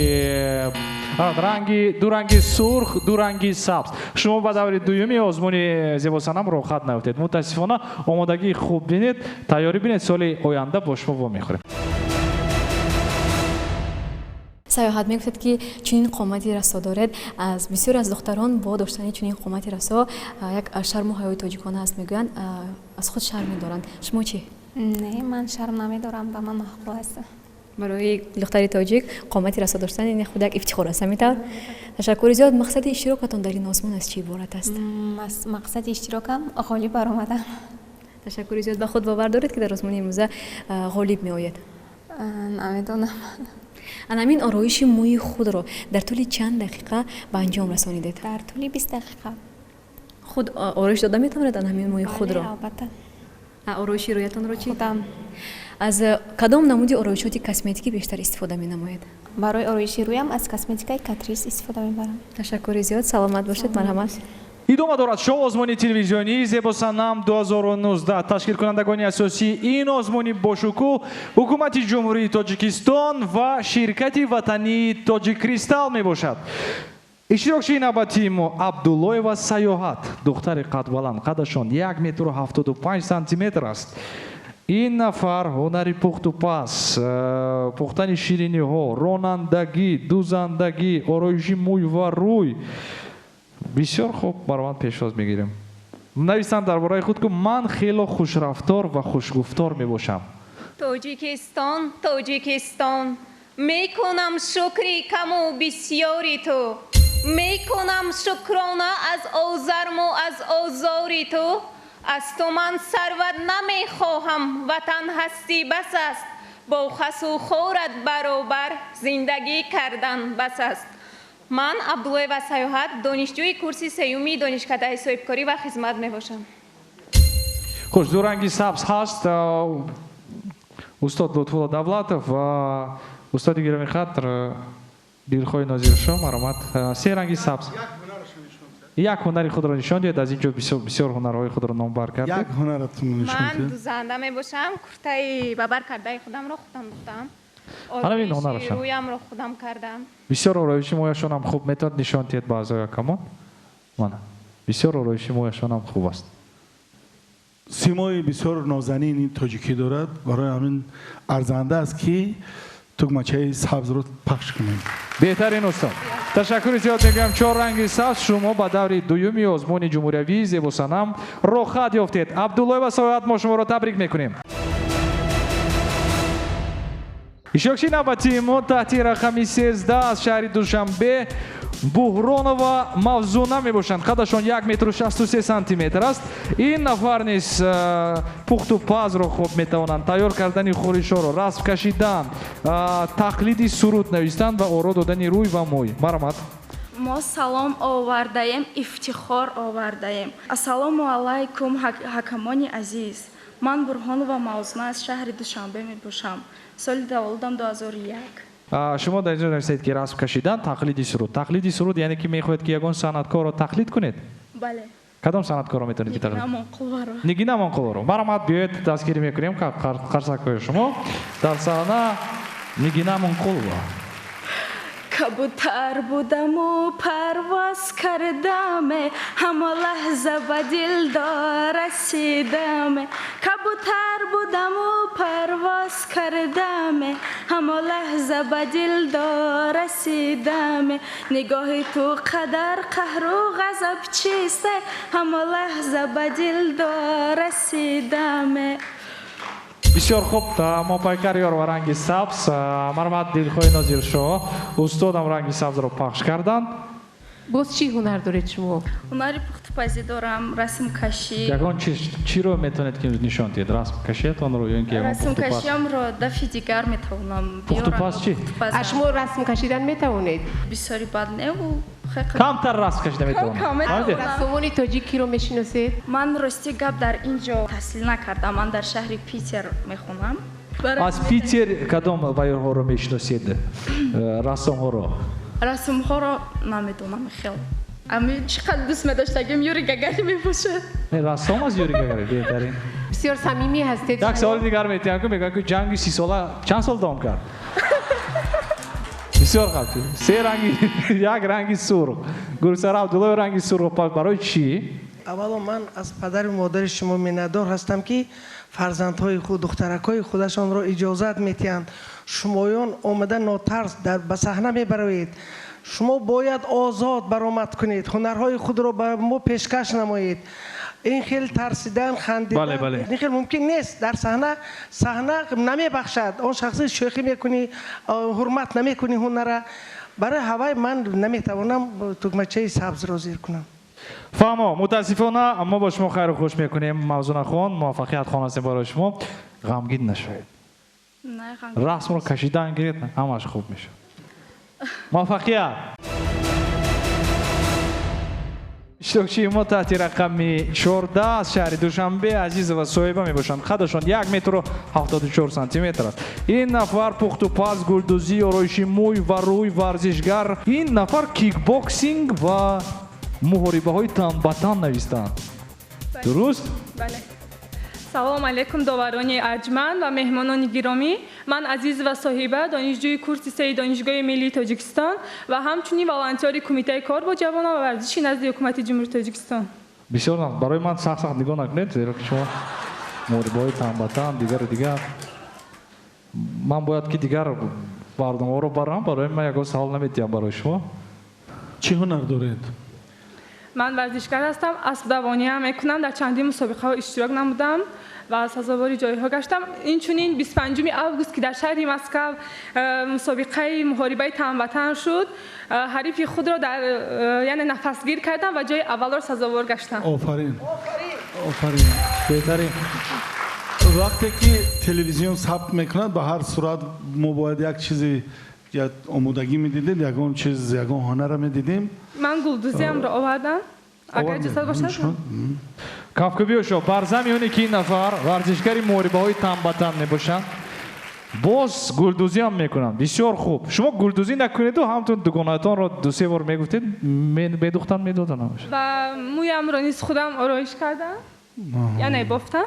ранги ду ранги сурх, ду ранги сабз. Шумо ба даври дуюми озмуни зебосанам роҳхат наёфтед, мутаассифона. Омодагии хуб бинед, тайёрӣ бинед, соли оянда бо шумо вомехӯрем. Саёҳат, мегуфтед, ки чунин қомати расо доред. Аз бисёре аз духтарон бо доштани чунин қомати расо як шарму ҳаёи тоҷикона аст, мегӯянд, аз худ шарм медоранд. Шумо чӣ? Не, ман шарм намедорам, ба ман маъқул аст. Барои духтари тоҷик қомати расо доштан ин худ як ифтихор аст, ҳамин тавр? Ташаккури зиёд. Мақсади иштирокатон дар ин озмун аз чӣ иборат аст? Мақсади иштирокам ғолиб баромадан. Ташаккури зиёд. Ба худ бовар доред, ки дар озмуни имрӯза ғолиб меояд? Намедонам. Ана ҳамин ороиши мӯи худро дар тӯли чанд дақиқа ба анҷом расонидед? Дар тӯли 20 дақиқа. Худ ороиш дода метавонед ана ҳамин мӯи худро? Албатта. Ороиши рӯятонро чӣ? Худам. Аз кадом намуди ороишоти косметикӣ бештар истифода менамоед? Барои ороиши рӯям аз косметикаи Катрис истифода мебарам. Ташаккури зиёд, саломат бошед, марҳамат. Идома дорад шоу озмуни телевизионии Зебосанам 2019. Ташкилкунандагони асосии ин озмуни бошукӯҳ ҳукумати Ҷумҳурии Тоҷикистон ва ширкати ватании Тоҷиккристал мебошад. Иштирокчии навбатии мо Абдуллоева Саёҳат, духтари қадбаланд, қадашон 1 метру 75 сантиметр аст. Ин нафар ҳунари пухтупаз, пухтани шириниҳо, ронандагӣ, дузандагӣ, ороиши мӯй ва рӯй бисёр хуб баромад пешвоз мегирем. Нависанд дар бораи худ, ки ман хело хушрафтор ва хушгуфтор мебошам. Тоҷикистон, Тоҷикистон, мекунам шукри каму бисёри ту, мекунам шукрона аз озарму аз озори ту. Аз ту ман сарват намехоҳам, ватан ҳастӣ бас аст, бо хасу хорат баробар зиндагӣ кардан бас аст. Ман Абдуллоева Саёҳат, донишҷӯи курси сеюми донишкадаи соҳибкорӣ ва хизмат мебошам. Хуш, ду ранги сабз ҳаст. Устод Лутфулло Давлатов ва устоди гиромиқадр Дилхоҳи Нозиршоҳ, марҳамат. Се ранги сабз. Як ҳунари худро нишон диҳед. Аз ин ҷо бисёр ҳунарҳои худро номбар кардед. Як ҳунаратонро нишон Ман диҳед. дузанда мебошам, куртаи ба бар кардаи худамро худам духтам. Ана ин ҳунарашон. Рӯямро худам кардам. Бисёр ороиши мӯяшонам хуб метавонад нишон диҳед ба аъзои ҳакамон. Мана бисёр ороиши мӯяшонам хуб аст. Симои бисёр нозанини тоҷикӣ дорад, барои ҳамин арзанда аст, ки тугмачаи сабзро пахш кунем. Беҳтарин устод. Ташаккури зиёд мегӯям. Чор ранги сабз, шумо ба даври дуюми озмуни ҷумҳуриявии Зебосанам роҳхат ёфтед. Абдуллоева Саёҳат, мо шуморо табрик мекунем. Иштирокчии навбатии мо таҳти рақами 13 аз шаҳри Душанбе Буҳронова Мавзуна мебошанд. Қадашон 1 метру 63 сантиметр аст. Ин нафар низ пухту пазро хуб метавонанд, тайёр кардани хӯришҳоро, расм кашидан, тақлиди суруд навистан ва оро додани рӯй ва мӯй. Марҳамат. Мо салом овардаем, ифтихор овардаем. Ассалому алайкум, ҳакамони азиз. Ман Бурҳонова Мавзуна аз шаҳри Душанбе мебошам. Соли таваллудам 2001. Шумо дар инҷо нависед, ки расм кашидан, тақлиди суруд. Тақлиди суруд яъне ки мехоҳед, ки ягон санъаткорро тақлид кунед? Бале. Кадом санъаткорро метавонед ки тақлид? Нигина Амонқуловаро. Нигина Амонқуловаро. Марҳамат, биёед, дастгирӣ мекунем қарсакҳои шумо. Дар саҳна Нигина Амонқулова. Кабутар будаму парвоз кардаме, ҳама лаҳза ба дилдор расидаме. Кабутар будаму парвоз кардаме, ҳама лаҳза ба дилдор расидаме. Нигоҳи ту қадар қаҳру ғазаб чисте, ҳама лаҳза ба дилдор расидаме. Бисёр хуб, мо пайкар ёр ва ранги сабз. Марҳамат, Дилхоҳи Нозиршоҳ, устодам ранги сабзро пахш карданд. Боз чӣ ҳунар доред шумо? Ҳунари пухтупазӣ дорам, расмкашӣ. Ягон чиро метавонед ки нишон диҳед? Расмкашиятонро ё ин ки ягон пухтупаз? Расмкашиамро дафъи дигар метавонам биёрам. Пухтупаз чӣ? Пухтупазам. А шумо расм кашидан метавонед? Бисёри бад не, Камтар расм кашида метавонед. Кам метавонам. Расомони тоҷикиро мешиносед? Ман рости гап дар ин ҷо таҳсил накардам, ман дар шаҳри Питер мехонам. Аз Питер кадом баёнҳоро мешиносед? Рассомҳоро? Расмҳоро намедонам хел. Ами чӣ қадр дӯст медоштагим Юрий Гагарин мебошад. Не, рассом аз Юрий Гагарин беҳтарин. Бисёр самимӣ ҳастед. Як саволи дигар метиҳам, ки мегӯянд, ки ҷанги 30 сола чанд сол давом кард? Бисёр хуб. Се ранги, як ранги сурх. Гулсара Абдуллоева ранги сурх барои чӣ? Аввало ман аз падару модари шумо миннатдор ҳастам, ки фарзандҳои худ, духтаракҳои худашонро иҷозат медиҳанд. Шумоён омада нотарс ба саҳна мебароед. Шумо бояд озод баромад кунед, ҳунарҳои худро ба мо пешкаш намоед. Ин хел тарсидан, хандидан, Бале, бале. ин хел мумкин нест. Дар саҳна, саҳна намебахшад. Он шахси шӯхӣ мекунӣ, ҳурмат намекунӣ ҳунара. Барои ҳавай ман наметавонам тугмачаи сабзро зир кунам. Фаҳмо, мутаассифона мо бо шумо хайру хуш мекунем. Мавзунахон, муваффақият хонастем барои шумо. Ғамгин нашавед. Не, ғамгин. Расмро кашидан гиред, ҳамаш хуб мешавад. Муваффақият! Иштирокчии мо таҳти рақами 14 аз шаҳри Душанбе Азизова Соҳиба мебошанд. Қадашон 1 метру 74 сантиметр аст. Ин нафар пухтупаз, гулдӯзӣ, ороиши мӯй ва рӯй, варзишгар. Ин нафар кикбоксинг ва Муҳорибаҳои тан ба тан навистанд. Дуруст? Бале. Салом алейкум, доварони арҷманд ва меҳмонони гиромӣ. Ман Азизова Соҳиба, донишҷӯи курси сеи Донишгоҳи миллии Тоҷикистон ва ҳамчунин волонтёри Кумитаи кор бо ҷавонон ва варзиши назди Ҳукумати Ҷумҳурии Тоҷикистон. Бисёр барои ман сахт сахт нигоҳ накунед, зеро ки шумо муҳорибаҳои тан ба тан, дигару дигар. Ман бояд ки дигар барномаҳоро барам, барои ман ягон савол намедиҳам барои шумо. Чӣ ҳунар доред? Ман варзишгар ҳастам, аспдавониам мекунам, дар чандин мусобиқаҳо иштирок намудам ва сазовори ҷойҳо гаштам. Инчунин 25 август, ки дар шаҳри Москав мусобиқаи муҳорибаи тан ба тан шуд, ҳарифи худро дар яъне нафасгир кардам ва ҷои аввалро сазовор гаштам. Офарин, офарин, беҳтарин. Вақте ки телевизион сабт мекунад, ба ҳар сурат мо бояд як чизи омодагӣ медидем, ягон чиз, ягон ҳунарро медидем. Ман гулдӯзиамро овардам. Агар иҷозат бошад. Кафкӯбиёшо бар зами оне ки ин нафар варзишгари муҳорибаҳои тан ба тан мебошанд, боз гулдӯзиам мекунанд. Бисёр хуб. Шумо гулдӯзӣ накунеду ҳамтун дугонаатонро ду-се бор мегуфтед, медухтан, медодан ҳамаша. Ва мӯямро низ худам ороиш кардам, яъне бофтам.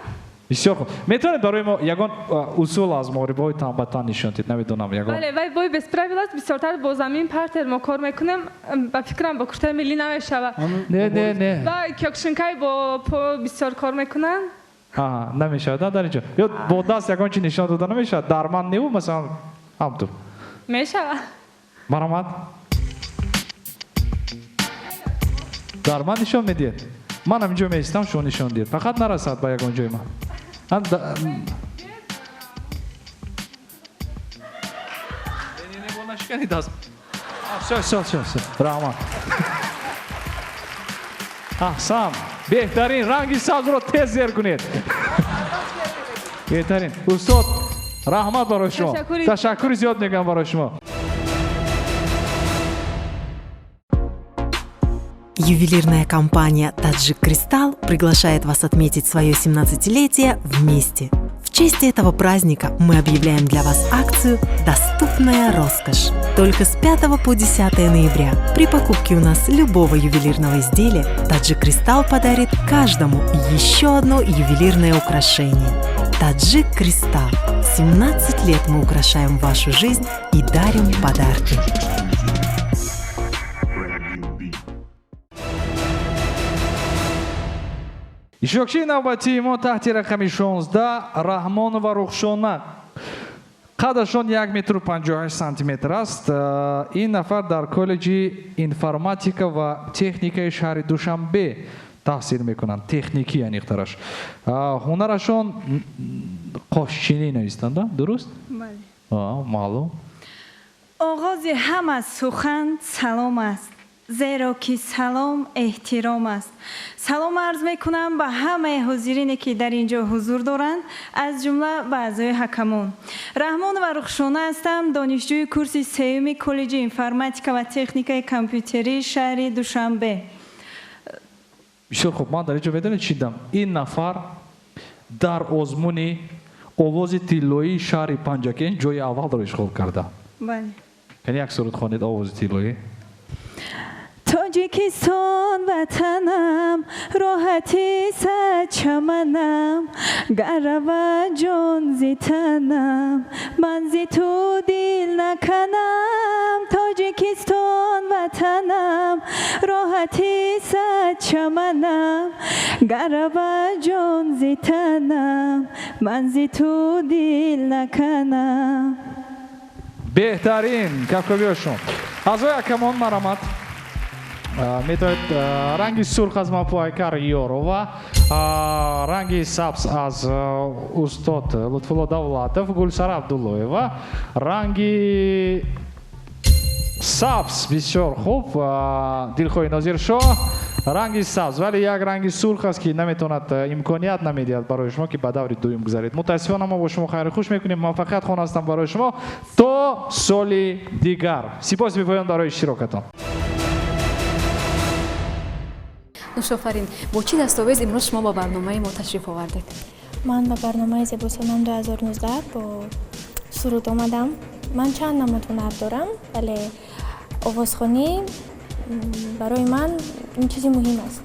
Бисёр хуб. Метавонед барои мо ягон усул аз муҳорибаҳои тан ба тан нишон диҳед? Намедонам, ягон. Бале, вай бой без правил аст, бисёртар бо замин партер мо кор мекунем. Ба фикрам, бо куртаи миллӣ намешавад. Не, не, не. Ва кёкушинкай бо по бисёр кор мекунанд. Аҳа, намешавад, дар инҷо. Ё бо даст ягон чи нишон дода намешавад? Дар ман неву, масалан, ҳамтур. Мешавад. Марҳамат. Дар ман нишон медиҳед? Ман ҳаминҷо меистам, шумо нишон диҳед. Фақат нарасад ба ягон ҷои ман. Всё, всё, всё, всё. Раҳмат. Аҳсан. Беҳтарин, ранги сабзро тез зер кунед. Беҳтарин. Устод, раҳмат барои шумо. Ташаккури зиёд мегӯям барои шумо. Ювелирная компания «Таджик Кристалл» приглашает вас отметить свое 17-летие вместе. В честь этого праздника мы объявляем для вас акцию «Доступная роскошь». Только с 5 по 10 ноября при покупке у нас любого ювелирного изделия «Таджик Кристалл» подарит каждому еще одно ювелирное украшение. «Таджик Кристалл». 17 лет мы украшаем вашу жизнь и дарим подарки. Иштирокчии навбатии мо таҳти рақами 16 Раҳмонова Рухшона. Қадашон як метру панҷоҳу ҳашт сантиметр аст. Ин нафар дар коллеҷи информатика ва техникаи шаҳри Душанбе таҳсил мекунанд. Техникӣ аниқтараш. Ҳунарашон қошчинӣ навистанд, дуруст? Бале. Маълум. Оғози ҳама сухан салом аст, зеро ки салом эҳтиром аст. Салом арз мекунам ба ҳамаи ҳозирине, ки дар ин ҷо ҳузур доранд, аз ҷумла ба аъзои ҳакамон. Раҳмонова Рухшона ҳастам, донишҷӯи курси сеюми коллеҷи информатика ва техникаи компютерии шаҳри Душанбе. Бисёр хуб, ман дар ин ҷо медонед чӣ дидам? Ин нафар дар озмуни овози тиллоии шаҳри Панҷакент ҷои аввалро ишғол карда. Бале. Яъне як суруд хонед овози тиллоӣ. Тоҷикистон ватанам, роҳати садчаманам, гарава ҷон зи танам, ман зи ту дил наканам. Тоҷикистон ватанам, роҳати садчаманам, гарава ҷон зи танам, ман зи ту дил наканам. Беҳтарин кафкӯбиҳошон. Аъзои ҳакамон марҳамат. Метавонед ранги сурх аз Мапуайкар Ёрова, ранги сабз аз устод Лутфулло Давлатов, Гулсара Абдуллоева, ранги сабз бисёр хуб, Дилхоҳи Нозиршоҳ, ранги сабз, вале як ранги сурх аст, ки наметавонад, имконият намедиҳад барои шумо, ки ба даври дуюм гузаред. Мутаассифона мо бо шумо хайру хуш мекунем. Муваффақият хонастам барои шумо то соли дигар. Сипос бепоён барои иштирокатон. Нушофарин, бо чӣ дастовез имрӯз шумо ба барномаи мо ташриф овардед? Ман ба барномаи Зебосанам 2019 бо суруд омадам. Ман чанд намуд ҳунар дорам, вале овозхонӣ Барои ман ин чизи муҳим аст.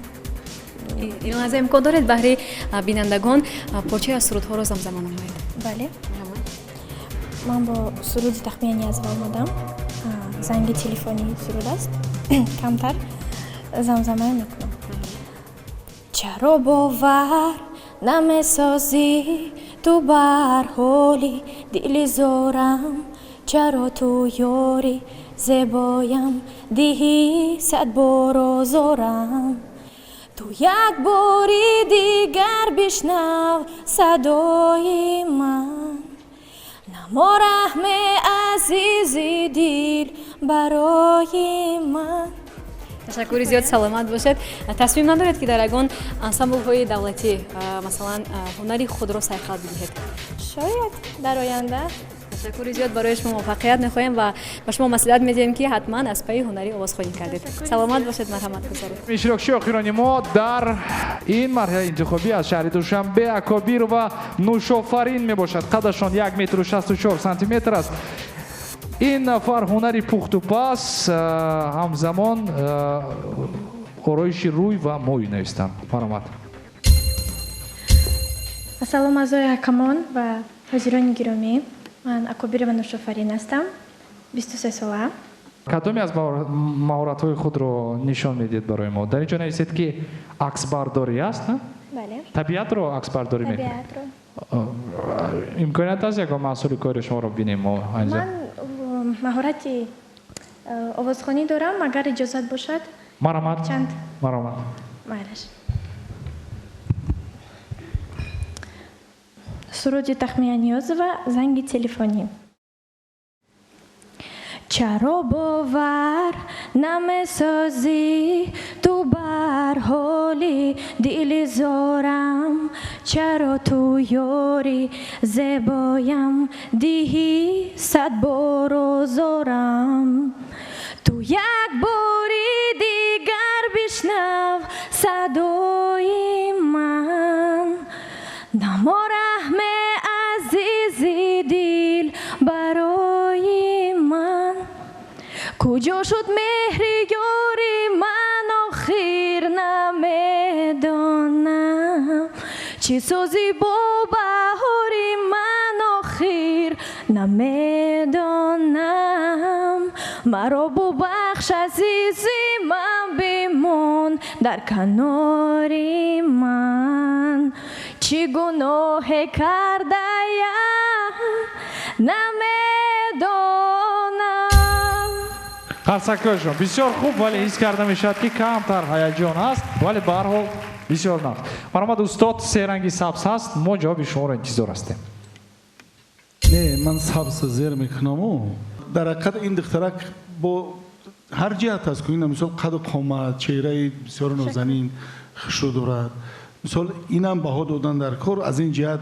Ин лаҳза имкон доред баҳри бинандагон порчаи аз сурудҳоро замзама намоед? Бале, ман бо суруди Тахмия Ниязова омадам. Занги телефонӣ суруд аст, камтар замзама мекунам. Чаро бовар намесозӣ ту бар ҳоли дили зорам? Чаро ту ёри зебоям диҳӣ сад бор озорам? Ту як бори дигар бишнав садои ман, намо раҳме азизи дил барои ман. Ташаккури зиёд, саломат бошед. Тасмим надоред, ки дар ягон ансамблҳои давлатӣ, масалан, ҳунари худро сайқал бидиҳед? Шояд дар оянда. Ташаккури зиёд, барои шумо муваффақият мехоҳем ва ба шумо маслиҳат медиҳем, ки ҳатман аз пайи ҳунари овозхонӣ кардед. Саломат бошед, марҳамат гузоред. Иштирокчии охирони мо дар ин марҳилаи интихобӣ аз шаҳри Душанбе Акобирова Нӯшофарин мебошад. Қадашон 1 метру 64 сантиметр аст. Ин нафар ҳунари пухтупаз, ҳамзамон ороиши рӯй ва мӯй навистанд. Марҳамат. Ассалом, аъзои ҳакамон ва ҳозирони гиромӣ. Ман Акобирова Нӯшофарин ҳастам, 23 сола. Кадоме аз маҳоратҳои худро нишон медиҳед барои мо? Дар ин ҷо нависед, ки аксбардорӣ аст, на? Бале. Табиатро аксбардорӣ мекунед? Табиатро. Имконият аст ягон маҳсули кори шуморо бинем мо айнан? Ман маҳорати овозхонӣ дорам, агар иҷозат бошад. Марҳамат. Чанд? Марҳамат. Майлаш. Суруди Тахмия Ниёзова «Занги телефонӣ». Чаро бовар намесозӣ ту бар ҳоли дили зорам? Чаро ту ёри зебоям диҳӣ сад бор озорам? Ту як бори дигар бишнав садои ман, намо раҳме азизи дил барои ман. Куҷо шуд меҳри ёри ман, охир намедонам. Чӣ созӣ бо баҳори ман, охир намедонам. Маро бубахш, азизи ман, бимон дар канори ман. Чӣ гуноҳе кардаям намедонам. Қарсакҳояшон бисёр хуб, вале ҳис карда мешавад, ки камтар ҳаяҷон ҳаст, вале ба ҳар ҳол бисёр нағз. Марҳамат, устод, се ранги сабз ҳаст, мо ҷавоби шуморо интизор ҳастем. Не, ман сабз зер мекунаму. Дар ҳақиқат ин духтарак бо ҳар ҷиҳат аст, ку ина мисол қаду қомат, чеҳраи бисёр нозанин, хушрӯ дорад. Мисол инам баҳо додан дар кор, аз ин ҷиҳат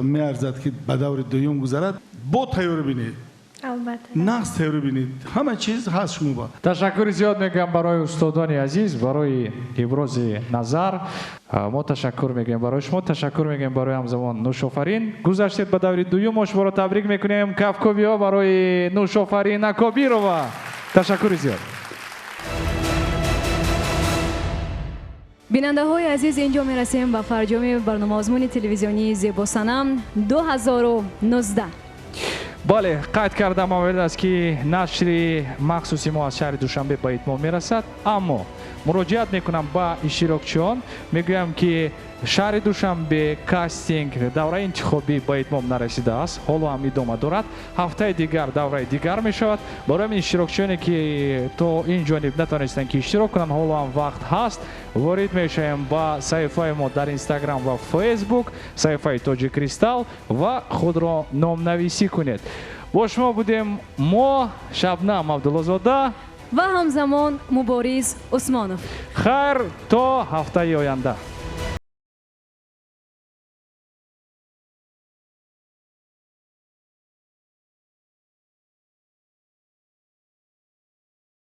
меарзад, ки ба даври дуюм гузарад. Бо тайёрӣ бинед. Албатта. Нағз тайёрӣ бинед. Ҳама чиз ҳаст шумо ба. Ташаккури зиёд мегӯям барои устодони азиз, барои ибрози назар. Мо ташаккур мегӯем барои шумо, ташаккур мегӯем барои ҳамзамон Нӯшофарин. Гузаштед ба даври дуюм, мо шуморо табрик мекунем. Кафкӯбиҳо барои Нӯшофарин Акобирова. Ташаккури зиёд. Бинандаҳои азиз, инҷо мерасем ба фарҷоми барномаозмуни телевизионии Зебосанам 2019. Бале, қайд кардам аввал аст, ки нашри махсуси мо аз шаҳри Душанбе ба итмом мерасад, аммо муроҷиат мекунам ба иштирокчиён, мегӯям, ки шаҳри Душанбе кастинг давраи интихобӣ ба итмом нарасидааст, ҳоло ҳам идома дорад. Ҳафтаи дигар давраи дигар мешавад. Барои ҳамин иштирокчиёне, ки то ин ҷониб натавонистанд, ки иштирок кунанд, ҳоло ҳам вақт ҳаст. Ворид мешавем ба саҳифаи мо дар Инстаграм ва Фейсбук, саҳифаи Тоҷи Кристал, ва худро номнависӣ кунед. Бо шумо будем мо, Шабнам Абдуллозода ва ҳамзамон Мубориз Усмонов. Хайр, то ҳафтаи оянда.